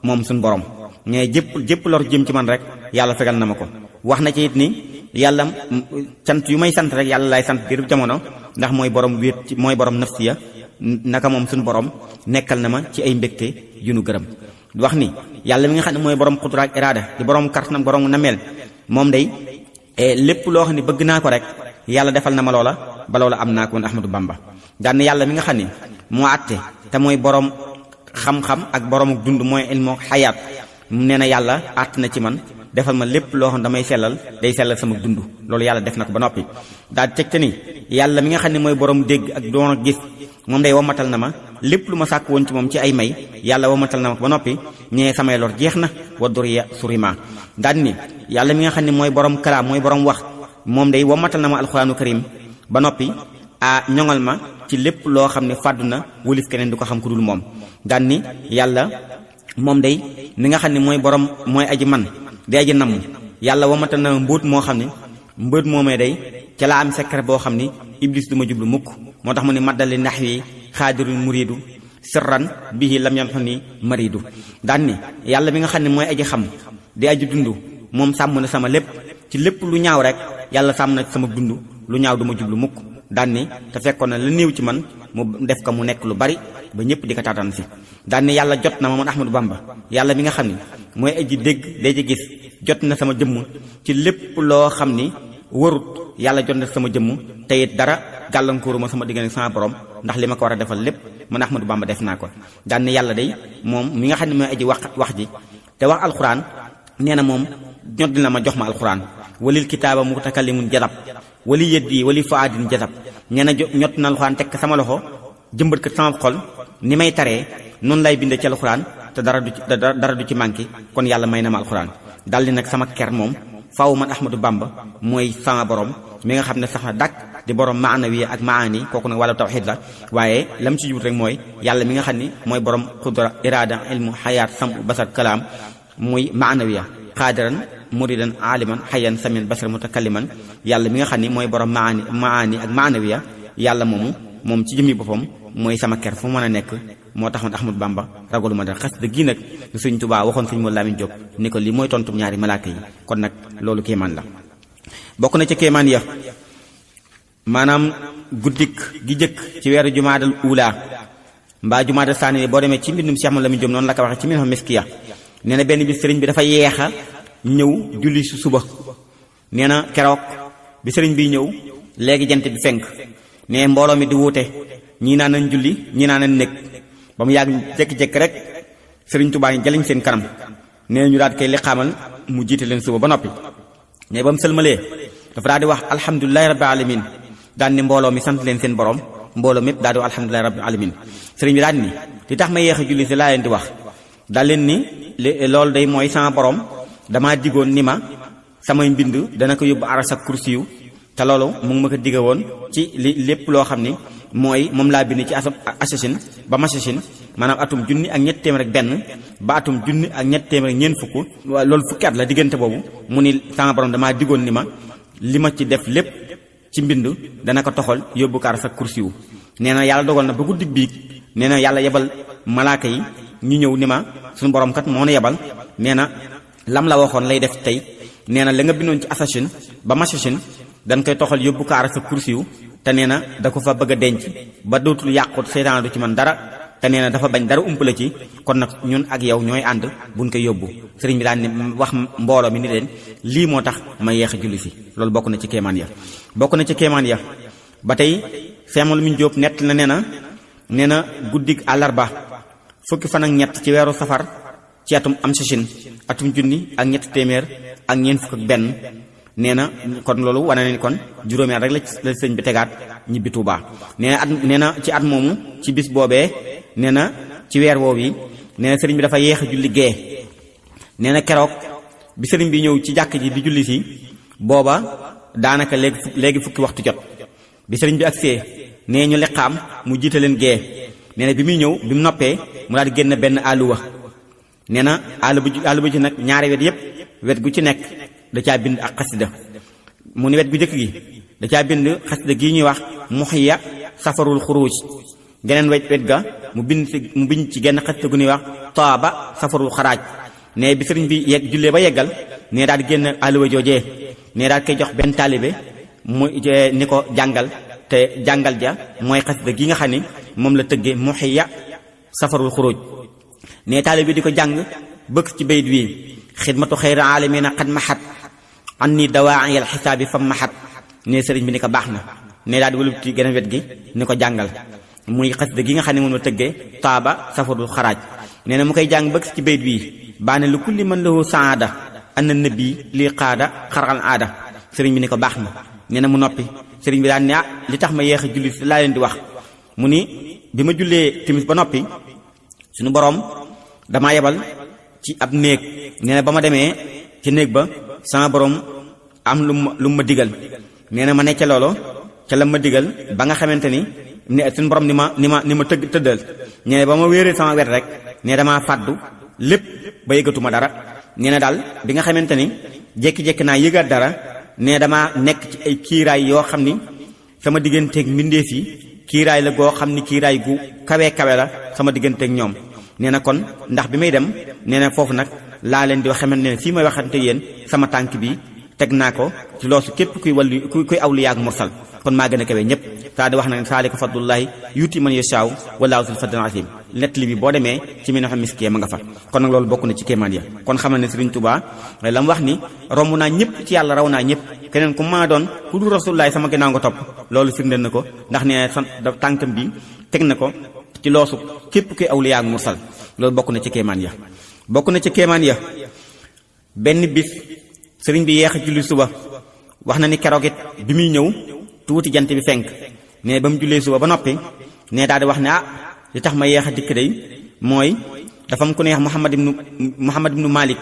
moom suñ borom mais jépp lor jëm ci man rek yàlla fegal na ma ko wax na ci it ni yàlla sant yu may sant rek yàlla lay sant diiru jamono ndax mooy borom wéet mooy borom nafsiya naka moom suñu borom nekkal na ma ci ay mbégte yu nu gërëm wax ni yàlla mi nga xam ne mooy borom xudra ak iraada di borom kartanam borom nameel moom day lépp loo xam ne bëgg naa ko rek yàlla defal na ma loola ba loola am naa ko woon Ahmadou Bamba daan yàlla mi nga xam ne moo àtte te mooy borom xam-xam ak borom dund mooy ilmu xayaat nee na yàlla àtt na ci man defal ma lépp loo xam damay sellal day sellal sama dund loolu yàlla def na ko ba noppi daal di teg te ni yàlla mi nga xam ne mooy borom dégg ak doon ak gis moom day womatal na ma lépp lu ma sàkk woon ci moom ci ay may yàlla womatal na ma ba noppi ñee samay lor jeex na wa duriya surima daal ni yàlla mi nga xam ne mooy borom kalaam mooy borom wax moom day womatal na ma alxuraanu karim ba noppi ñoŋal ma ci lépp loo xam ne fàddu na wulif keneen du ko xam ku dul moom daal ni yàlla moom day mi nga xam ne mooy borom mooy aji man di aji namm yàlla womatal na ma mbóot moo xam ne mbóot moomee day ca laa am secret boo xam ni iblis du ma jublu mukk moo tax mu ne maddali nax wi xaadirul muridu sirran bihi lam yan xon ni maridu daan ni yàlla mi nga xam ne mooy aji xam di aji dund moom sàmm na sama lépp ci lépp lu ñaaw rek yàlla sàmm na sama dund lu ñaaw du ma jublu mukk daan ni te fekkoon na la néew ci man mu def ko mu nekk lu bari ba ñëpp di ko taataan si daan ni yàlla jot na ma man Ahmadou Bamba yàlla mi nga xam ne mooy aji dégg day ji gis jot na sama jëmm ci lépp loo xam ni warut yàlla jot na sama jëmm te it dara gàllankooru ma sama diggante sama borom ndax li ma ko war a defal lépp man Ahmadou Bamba def naa ko daan ni yàlla day moom mi nga xam ne mooy aji wax ji te wax alxuraan nee na moom ñot dina ma jox ma alxuraan walil kitaaba mutakallimun jadab wali yeddi wali faadin jadab nee na ñot na alxuraan teg sama loxo jëmbat ko sama xol ni may taree noonu lay bindee ci alxuraan te dara du ci manqué kon yàlla may na ma alxuraan daldi nag sama ker moom faaw man Ahmadou Bamba mooy sama borom mi nga xam ne sax na dàkk di borom maanawi ak maani kooku nag wàllu tawxiid la waaye lam ci jubut rek mooy yàlla mi nga xam ne mooy borom xudra irada ilmu xayaat sambu basar kalaam muy maanawiya xaadiran muridan aliman xayan samin basar mutakalliman yàlla mi nga xam ne mooy borom maani ak maanawiya yàlla moom ci jëmmi boppam mooy sama ker fu mën a nekk moo tax man Ahmadou Bamba ragalu ma dara xas dëgg gi nag Sëriñ Tuubaa waxoon Sëriñ Moodu Lamin Jóob ni ko li mooy tontu ñaari malaaka yi kon nag loolu kéemaan la bokk na ci kéemaan ya maanaam guddik gi jëkk ci weeru jumaadal uulaa mbaa jumaadal saani boo demee ci mbindum Cheikh Moodu Lamin Jóob noonu la ko waxee ci minhum miskiya nee na benn bi sëriñ bi dafa yeexa ñëw julli su suba nee na keroog bi sëriñ bi ñëw léegi jant bi fenk nee mbooloo mi di wuute ñii naan nañ julli ñii naan nañ nekk ba mu yàgg jékki-jékki rek sëriñ Tuubaa yi jaliñ seen kanam nee ñu daal koy liqaamal mu jiite leen suba ba noppi mais ba mu sëlmalee dafa daal di wax alhamdulilahi rabbil alamin daan ni mbooloo mi sant leen seen borom mbooloo mépp daal di wax alhamdulilahi rabbil alamin sëriñ bi daal ni li tax ma yéex a julli si laa leen di wax daal leen ni loolu day mooy sama borom damaa digoon ni ma samay mbind dana ko yóbbu aras ak kursiyu te loolu mu ngi ma ko digge woon ci lépp loo xam ni mooy moom laa bind ci assasine ba machine maanaam atum junni ak ñett téeméer ak benn ba atum junni ak ñett téeméer ak ñeent fukk loolu fukki at la diggante boobu mu ni sama borom damaa diggoon ni ma li ma ci def lépp ci mbind dana ko toxal yóbbu ko aras ak kursiyu nee na yàlla dogal na ba guddi biig nee na yàlla yebal malaaka yi ñu ñëw ni ma suñu borom kat moo nu yebal nee na lam la waxoon lay def tey nee na la nga bindoon ci assasine ba machine dañ koy toxal yóbbu ko aras ak kursiyu te nee na da ko fa bëgg a denc ba dootul yàqut seytaan du ci man dara te nee na dafa bañ dara umpale ci kon nag ñun ak yow ñooy ànd buñ koy yóbbu sëriñ bi daan ne wax mbooloo mi ni leen lii moo tax ma yeex a julli si loolu bokk na ci kéemaan ya bokk na ci kéemaan ya ba tey Cheikh Moodu Lamin Jóob nett na nee na guddig àllarba fukki fan ak ñett ci weeru safar ci atum am sachin atum junni ak ñett téeméer ak ñeent fukk ak benn nee na kon loolu wane na ni kon juróomi at rek la sëñ bi tegaat ñibbi Tuubaa nee na ci at moomu ci bis boobee nee na ci weer woowu yi nee na sëriñ bi dafa yeex a julli gee nee na keroog bi sëriñ bi ñëw ci jàkk ji di julli si booba daanaka léegi fukki waxtu jot bi sëriñ bi agsee nee ñu liqaam mu jiite leen gee nee na bi muy ñëw bi mu noppee mu daal di génn benn àlluwa nee na àlluwa ji nag ñaari wet yépp wet gu ci nekk da caa bind ak xasida mu ni wet gu jëkk gi da caa bind xasida gii ñuy wax muxiya safarul xuruj geneen wet ga mu bind ci genn xasida gu ñuy wax taaba safarul xaraaj ne bi sëriñ bi jullee ba yeggal ne daal di génn àlluwa joojee ne daal koy jox benn taalibe mu ni ko jàngal te jàngal ja mooy xasida gi nga xam ni moom la tëggee muxiya safarul xuruj ne taalibe bi di ko jàng bëgg ci bayit wi xidmatu xayri aalamiina xad maxat an ni dawaayal xisaabi fam maxat ne sëriñ bi ni ko baax na ne daal di wëlub ci geneen wet gi ni ko jàngal muy xasida gi nga xam ne moom la tëggee taaba safarul xaraaj nee na mu koy jàng bëgg ci bayit wi baane lu kulli man lahu saada anna nabi lii qaada xarxal aada sëriñ bi ni ko baax na nee na mu noppi sëriñ bi daan ne li tax ma yeex a julli laa leen di wax mu ni bi ma jullee timis ba noppi suñu boroom damaa yebal ci ab néeg nee na ba ma demee ci néeg ba sama boroom am lu ma digal nee na ma nekk ca loolo ca la ma digal ba nga xamante ni ne suñu boroom ni ma tëddal nee na ba ma wéeree sama wet rek nee damaa fàddu lépp ba yëgatuma dara nee na daal bi nga xamante ni jékki-jékki naa yëgaat dara nee damaa nekk ci ay kiiraay yoo xam ni sama digganteeg mbindeef yi kiiraay la goo xam ni kiiraay gu kawe la sama digganteeg ñoom nee na kon ndax bi may dem nee na foofu nag laa leen di wax xamante ne fii may waxante yéen sama tànk bi teg naa ko ci loosu képp kuy awliyaa ak mursal kon maa gën a kawe ñëpp saa di wax na saalika fadlullahi yuuti man yashaaw wallaahu zul fadlil azim nettali bi boo demee ci mi na xam miskee ma nga fa kon nag loolu bokk na ci kéemaan ya kon xamal ne Sëriñ Tuubaa la mu wax ni romb naa ñëpp ci yàlla raw naa ñëpp keneen ku mën a doon ku dul rasulullahi sama ginnaaw nga topp loolu firndeel na ko ndax nee tànkam bi teg na ko ci loosu képp kuy awliyaa ak mursal loolu bokk na ci kéemaan ya bokk na ci kéemaan ya benn bis sëriñ bi yeex a julli suba wax na ni keroog it bi muy ñëw tuuti jant bi fenk ne ba mu jullee suba ba noppi ne daal di wax ne li tax ma yeex a dikk day mooy dafa am ku neex Muhammad ibnu Malik